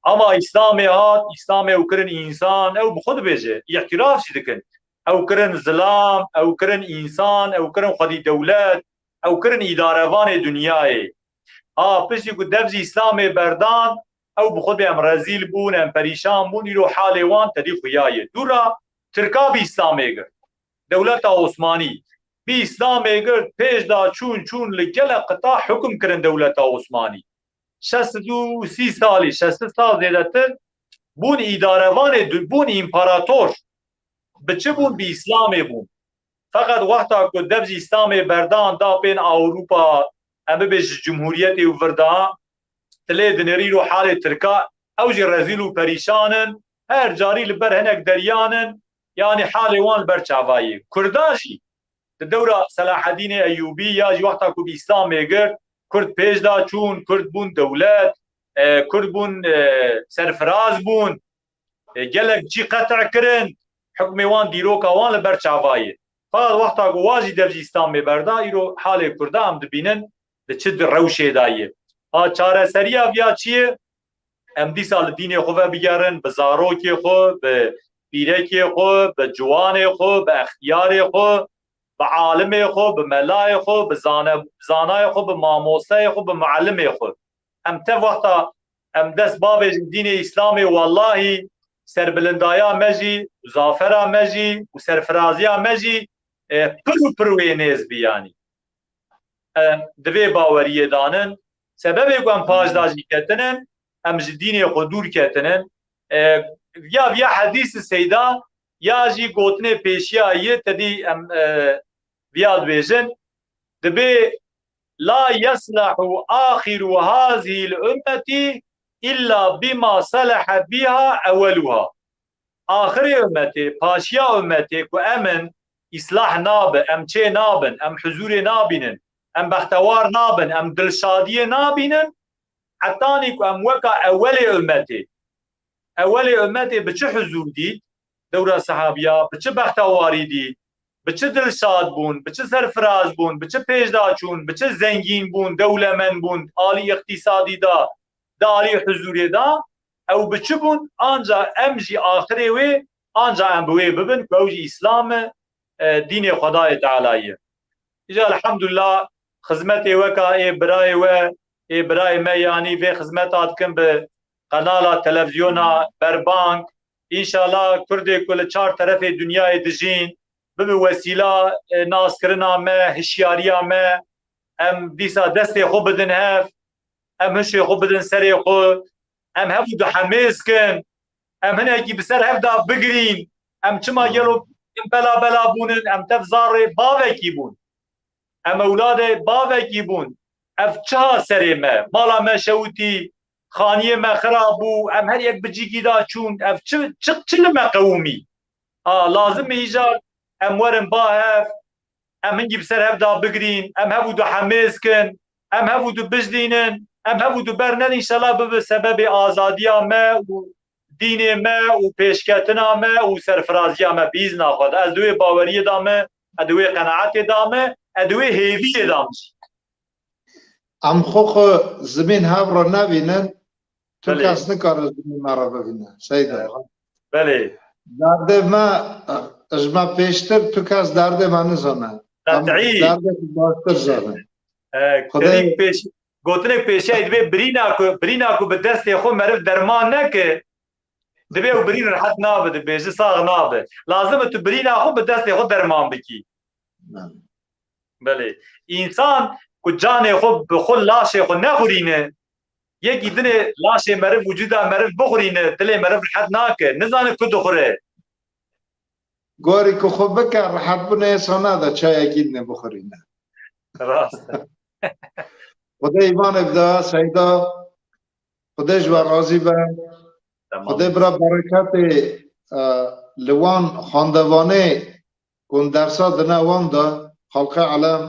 Ama Îslamê hat, Îslamê ew kirin însan, ew bi xwe dibêje, îtiraf jî dikin. Ew kirin zilam, ew kirin însan, ew kirin xwedî dewlet, ew kirin îdarevanê dinyayê. Ha, piştî ku dev ji Îslamê berdan, ew bi xwe dibê em rezîl bûn, em perîşan bûn, îro halê wan tedî xuya ye. Dûra Tirka bi Îslamê girt. Dewleta Osmanî bi Îslamê girt, pêş da çûn, çûn li gelek qita hukm kirin dewleta Osmanî. Şeş sed û sî salî, şeş sed sal zêdetir bûn îdarevanê, du-, bûn împarator. Bi çi bûn? Bi Îslamê bûn. Feqet wexta ku dev ji Îslamê berdan, da pên Ewropa, em bibêjin cumhuriyetê û vir da, tu lê dinêrî îro halê Tirka, ew jî rezîl û perîşan in, her carî li ber hinek deriyan in, yanî halê wan li ber çava ye. Kurda jî di dewra Selahedînê Eyûbî ya jî wexta ku bi Îslamê girt, Kurd pêş da çûn, Kurd bûn dewlet, e, Kurd bûn, e, serfiraz bûn, e, gelek cî qet'a kirin, hukmê wan, dîroka wan li ber çava ye. Fakat wexta ku wa jî dev ji Îslamê berda, îro halê Kurda em dibînin, di çi di rewşê de ye. A çareseriya viya çi ye? Em dîsa li dînê xwe vebigerin, bi zarokê xwe, bi pîrekê xwe, bi ciwanê xwe, bi extiyarê xwe, bi alimê xwe, bi melayê xwe, bi zane-, zanayê xwe, bi mamosteyê xwe, bi muallimê xwe. Em tev wexta em dest bavêjin dînê Îslamê, wellahî serbilindaya me jî, zafera me jî û serfiraziya me jî, e, pir û pir wê nêz bî yanî. Em di vê baweriyê danin. Sebebê ku em paş da jî ketinin, em ji dînê xwe dûr ketinin. E, ya viya hedîs seyda, ya jî gotinê pêşiya yê tedî em, e, viya dibêjin. Dibê, "La yeslehu axiru hazihil ümmeti illa bima selehe biha eweluha." Axirê ummetê, paşiya ummetê ku em in, îslah nabe, em çê nabin, em huzûrê nabînin, em bextewar nabin, em dilşadiyê nabînin, hetanî ku em weka ewelê ummetê. Ewelê ummetê bi çi huzûr dît? Dewra sehabiya bi çi bextewarî dît? Bi çi dilşad bûn? Bi çi serfiraz bûn? Bi çi pêşda çûn? Bi çi zengîn bûn, dewlemend bûn, alî îqtîsadî da, di alî huzûrê da? Ew bi çi bûn? Anca em jî axirê wê, anca em bi wê bibin ku ew jî Îslam e, e, dînê Xwedayê Teala ye. Îca elhamdulillah, xizmetê weka ê birayê we, ê birayê me, yanî vê xizmeta dikin bi qenala televîzyona Berbang. Înşallah Kurdê ku li çar terefê dinyayê dijîn, bibe wesîla, e, naskirina me, hişyariya me. Em dîsa destê xwe bidin hev, em hişê xwe bidin serê xwe, em hev û du hemêz kin, em hinekî bi ser hev de bigirîn, em çima gelo em bela bela bûnin, em tev zarê bavekî bûn. Em ewladê bavekî bûn. Ev çi ha serê me? Mala me şewitî, xaniyê me xira bû, em her yek bi cîkî da çûn. Ev çi, çi, çi li me qewimî? A, lazim e îcar em werin ba hev, em hingî bi ser hev da bigirîn, em hev û du hemêz kin, em hev û du bijdînin, em hev û du bernedin, înşallah bibe sebebê azadiya me û dînê me û pêşketina me û serfiraziya me bi îzna Xweda. Ez di wê baweriyê de me, ez di wê qenaetê de me, ez di wê hêviyê de me jî. Em xwe xwe zimên hev re nebînin, tu Belê. kes nikare zimên me re bibîne. Seyda. Belê. Derdê me, ji me pêştir tu kes derdê me nizane. Em Qetî. derdê xwe baştir zane. E, Xwedê- Gotinek pêşiya dibê birîna ku, birîna ku bi destê xwe meriv derman neke, Dibê ew birîn rehet nabe, dibêje sax nabe. Lazim e tu birîna xwe bi destê xwe derman bikî. Belê. Belê. Însan ku canê xwe bi xwe, laşê xwe nexurîne, yekî dinê laşê meriv, wicûda meriv bixurîne, dilê meriv rehet nake. Nizane ku dixure. Gorî ku xwe bike, rehetbûnê yê sona de çayekî dinê bixurîne. Rast e. Xwedê îmanê bide, Seyda. Xwedê ji we razî be. Tamam. Xwedê bira bereketê, e, li wan xwendevanê ku hûn dersa dine wan de, xelqê elem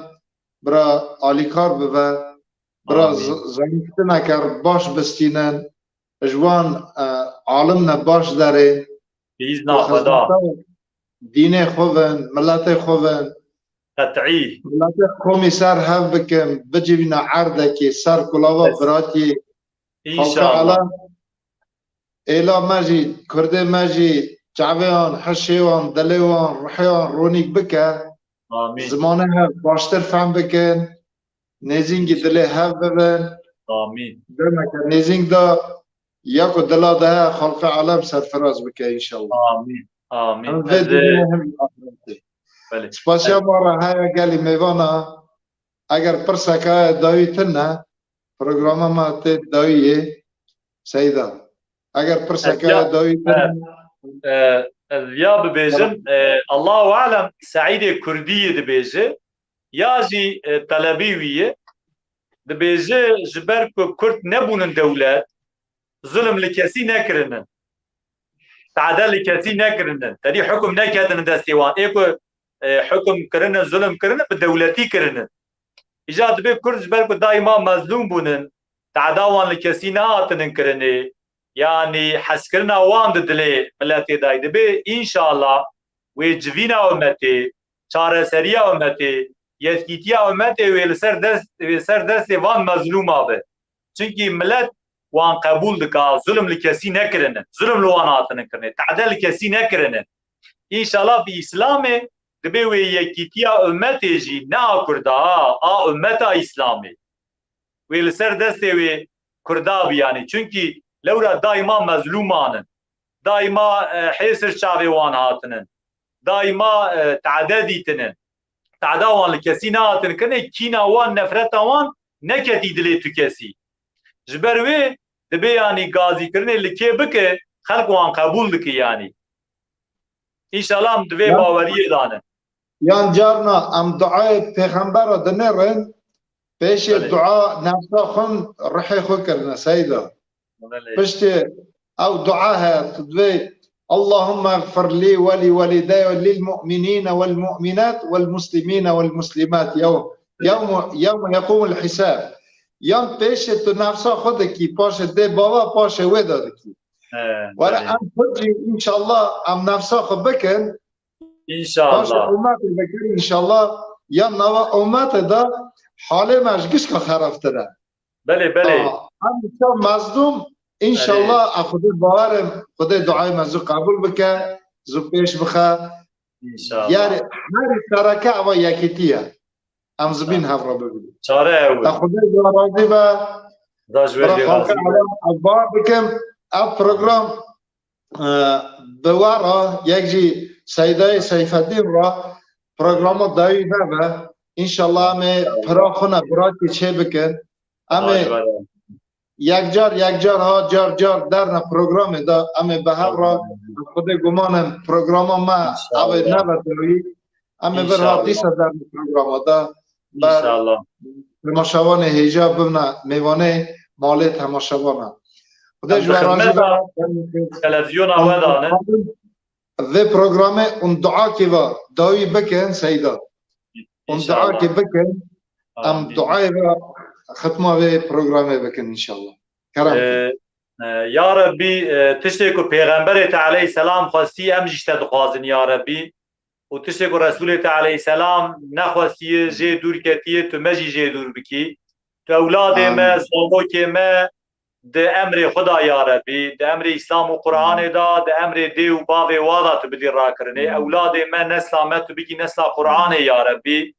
bira alîkar bibe, bira Amîn. z-, zanîstineke baş bistînin, ji wan, e, alimne baş derê, Bi îzna ku Xweda. xizmeta dînê xwe bin, miletê xwe bin. Qet'î. Miletê qomî ser hev bikin, bicivîne erdekê ser kulava Bes. biratiyê. Xelqê Înşallah. elem, êla me jî, kurdê me jî, çavê wan, hişê wan, dilê wan, ruhê wan ronîk bike. Amîn. Zimanê hev baştir fem bikin. Nêzîngî dilê hev bibin. Amîn. Demeke nêzîng de ya ku dila de heye, xelqê elem serfiraz bike înşallah. Amîn. Amîn. Hem vê Ez, e, dinyayê hem jî axiretê. Belê. Spasiya Ez ma re heye gelî mêvana. Eger pirseke heye dawî tune, programa me tê dawiyê Seyda. Eger pirseke Ez ya, heye dawî tune. e, e, ez ya bibêjim, e, Allahu alem, Seîdê Kurdî yê dibêje, ya jî, e, telebî wî ye. Dibêje, ji ber ku Kurd nebûnin dewlet, zulm li kesî nekirinin. Tade li kesî nekirinin. Tedî hukum neketinin destê wan. Ê ku, e, hukum kirinin, zulm kirinin, bi dewletî kirinin. Îca dibê Kurd ji ber ku daîma mezlûm bûnin, tade wan li kesî nehatinin kirinê. Yanî hezkirina wan di dilê miletê de ye. Dibê înşallah wê civîna umetê, çareseriya umetê, yekîtiya umetê wê li ser dest, wê ser destê van mezlûma be. Çimkî milet wan qebûl dika, zulm li kesî nekirinin, zulm li wan hatinin kirinê, tade li kesî nekirinin. Înşallah bi Îslamê dibê wê yekîtiya umetê jî, ne a Kurda, a, a umeta Îslamê. Wê li ser destê wê Kurda bî yanî. Çimkî lewra daîma mezlûman in. Daîma, e, hêsir çavê wan hatinin. Daîma, e, tade dîtinin. Tada wan li kesî nehatin kirinê, kîna wan, nefreta wan neketî dilê tu kesî. Ji ber wê dibê yanî gazîkirinê li kê bike, xelk wan qebûl dike yanî. Înşallah em di vê Ya- baweriyê de ne. Yan carna em duayê pêxembera dinêrin, pêşê Belê. dua nefsa xwe, rihê xwe kirine, Seyda. Belê. Piştê ew dua heye, tu divê, "Allahümme gfir li ve li velideyye ve lil mu'minine vel mu'minat vel muslimine vel muslimat yevm, yevm, yevm yekumul hisab." Yan pêşê tu nefsa xwe dikî, paşê dê bava, paşê wê de dikî. He, Were belê. em xwe jî, înşallah, em nefsa xwe bikin, Paşê Înşallah. umetê vekir înşallah ya nava umetê de halê me ji gişka xerabtir e. Belê, belê. Aa, em îsa mezlûm, înşallah, Belê. a Xwedê bawer im, Xwedê duayê me zû qebûl bike, zû pêş bixe. Înşallah. Yarê herî sereke eva yekîtî ye. Em zibîn hev re bibînin. Çare ew e. Te Xwedê ji we razî be. Da ji we Bira jî xalqê razî be. Elem, ez bawer dikim, ev program e, bi we re, yek jî Seydayê Seyfeddîn re programa dawî nebe. Înşallah em ê pira xwe ne birakê çê bikin. Em ê Vay vay. yekcar, yekcar ha, car car derne programê de, em ê bi hev re, Xwedê guman im programa me ev ê Înşallah. nebe dawî. Em ê vir ha Înşallah. dîsa derne programa de. Ber Înşallah. temaşevanê hêja bibine mêvanê malê temaşevana. Xwedê Em ji di we razî xizmeta be. televizyona we de ne. Vê programê hûn duakê ve dawî bikin Seyda. Hûn Înşallah. duakê bikin. Em Amîn. duayê ve xitma vê programê bikin înşallah. Kerem. Ee, e, ya Rebbî, e, tiştê ku Pêxemberê te aleyhisselam xwestî, em jî ji te dixwazin ya Rebbî. û tiştê ku Resûlê te aleyhisselam nexwestiye, jê dûr ketiye, tu me jî jê dûr bikî. Tu ewladê me, Amîn. zarokê me di emrê xwe de ya Rebî, di emrê Îslam û Qur'anê de, di emrê dê û bavê wa de tu bidî rakirinê. Amîn. Ewladê me, nesla me tu bikî nesla Qur'anê ya Rebî.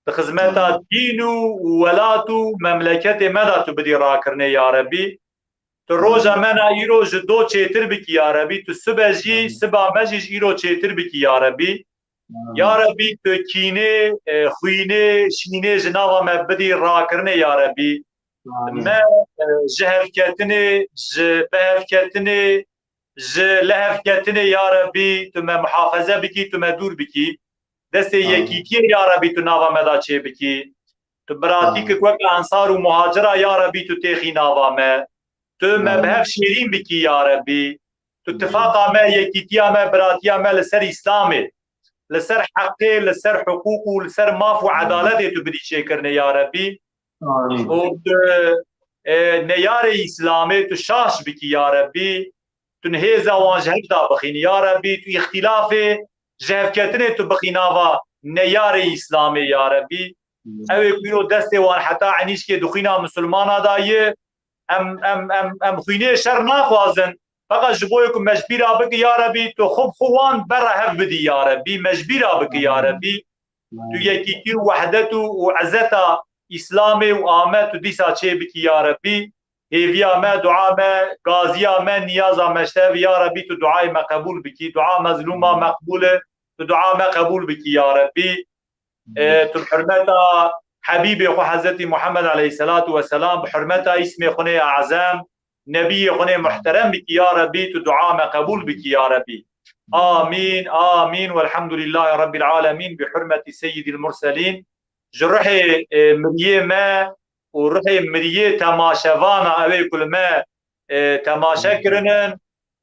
Di xizmeta Amîn. dîn û, û welat û memleketê me de tu bidî rakirinê ya Rebî. Tu roja me na îro ji do çêtir bikî ya Rebî. Tu sibe jî, siba me jî ji îro çêtir bikî ya Rebî. Ya Rebî, tu kînê, e, xwînê, şînê ji nava me bidî rakirinê ya Rebî. Me, e, ji hevketinê, ji bihevketinê, ji lihevketinê ya Rebî, tu me muhafeze bikî, tu me dûr bikî. Destê yekîtiyê ya Rebî tu nava me da çê bikî. Tu biratîkek weke ensar û muhacira ya Rebî tu têxî nava me. Tu me bi hev şêrîn bikî ya Rebî. Tu tifaqa me, yekîtiya me, biratiya me li ser Îslamê, li ser heqê, li ser hiqûq û li ser maf û edaletê tu bidî çêkirinê ya Rebî. Û tu, e, neyarê Îslamê tu şaş bikî ya Rebî. Tu hêza wan ji hev da bixînî ya Rebî. Tu îxtîlafê ji hevketinê tu bixî nava neyarê Îslamê ya Rebî. Ew ê ku îro destê wan heta enîşkê di xwîna misilmana da ye, em, em, em, em xwînê şer naxwazin. Feqet ji bo ku me ji bîra bikî ya Rebî, tu xwe bi xwe wan bera hev bidî ya Rebî, me ji bîra bikî ya Rebî. Tu yekîtî û wehdet û, û ezeta Îslamê û ame tu dîsa çê bikî ya Rebî. Hêviya me, dua me, gaziya me, niyaza me ji te ve ya Rebî, tu duayê me qebûl bikî. Dua mezlûma meqbûl e, tu dua me qebûl bikî ya Rebî. E, tu bi hurmeta Hebîbê xwe Hezretî Muhammed aleyhisselatu vesselam, bi hurmeta îsmê xwe nê ezem, Nebiyê xwe nê muhterem bikî ya Rebî, tu dua me qebûl bikî ya Rebî. Amîn, amîn, velhamdulillahî Rabbil alemîn, bi hurmetî Seyyidil Murselîn. Ji ruhê, e, miriyê me û ruhê miriyê temaşevana, ew ê ku li me, e, temaşe kirinin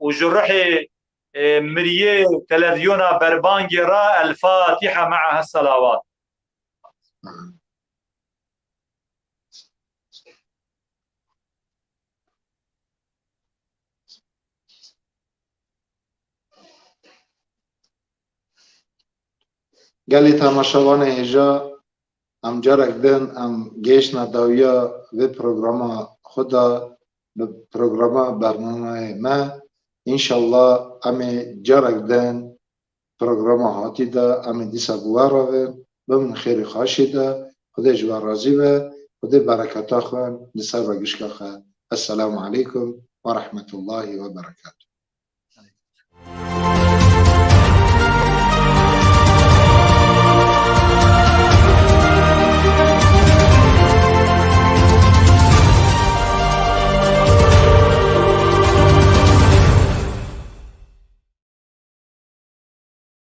û ji ruhê, e, miriyê televizyona berbangê re, El Fatiha me'ahes selawat. Gelî temaşevanê hêja, em carek din em gêştine dawiya vê programa xwe de, bi programa bernameyê me. Înşallah em ê carek din programa hatî de em ê dîsa bi we re bin. Bimînin xêr û xweşî de. Xwedê ji we razî be. Xwedê bereketa xwe li ser ve gişka xwe. Esselamu aleykum ve rahmetullahî ve berekatuh.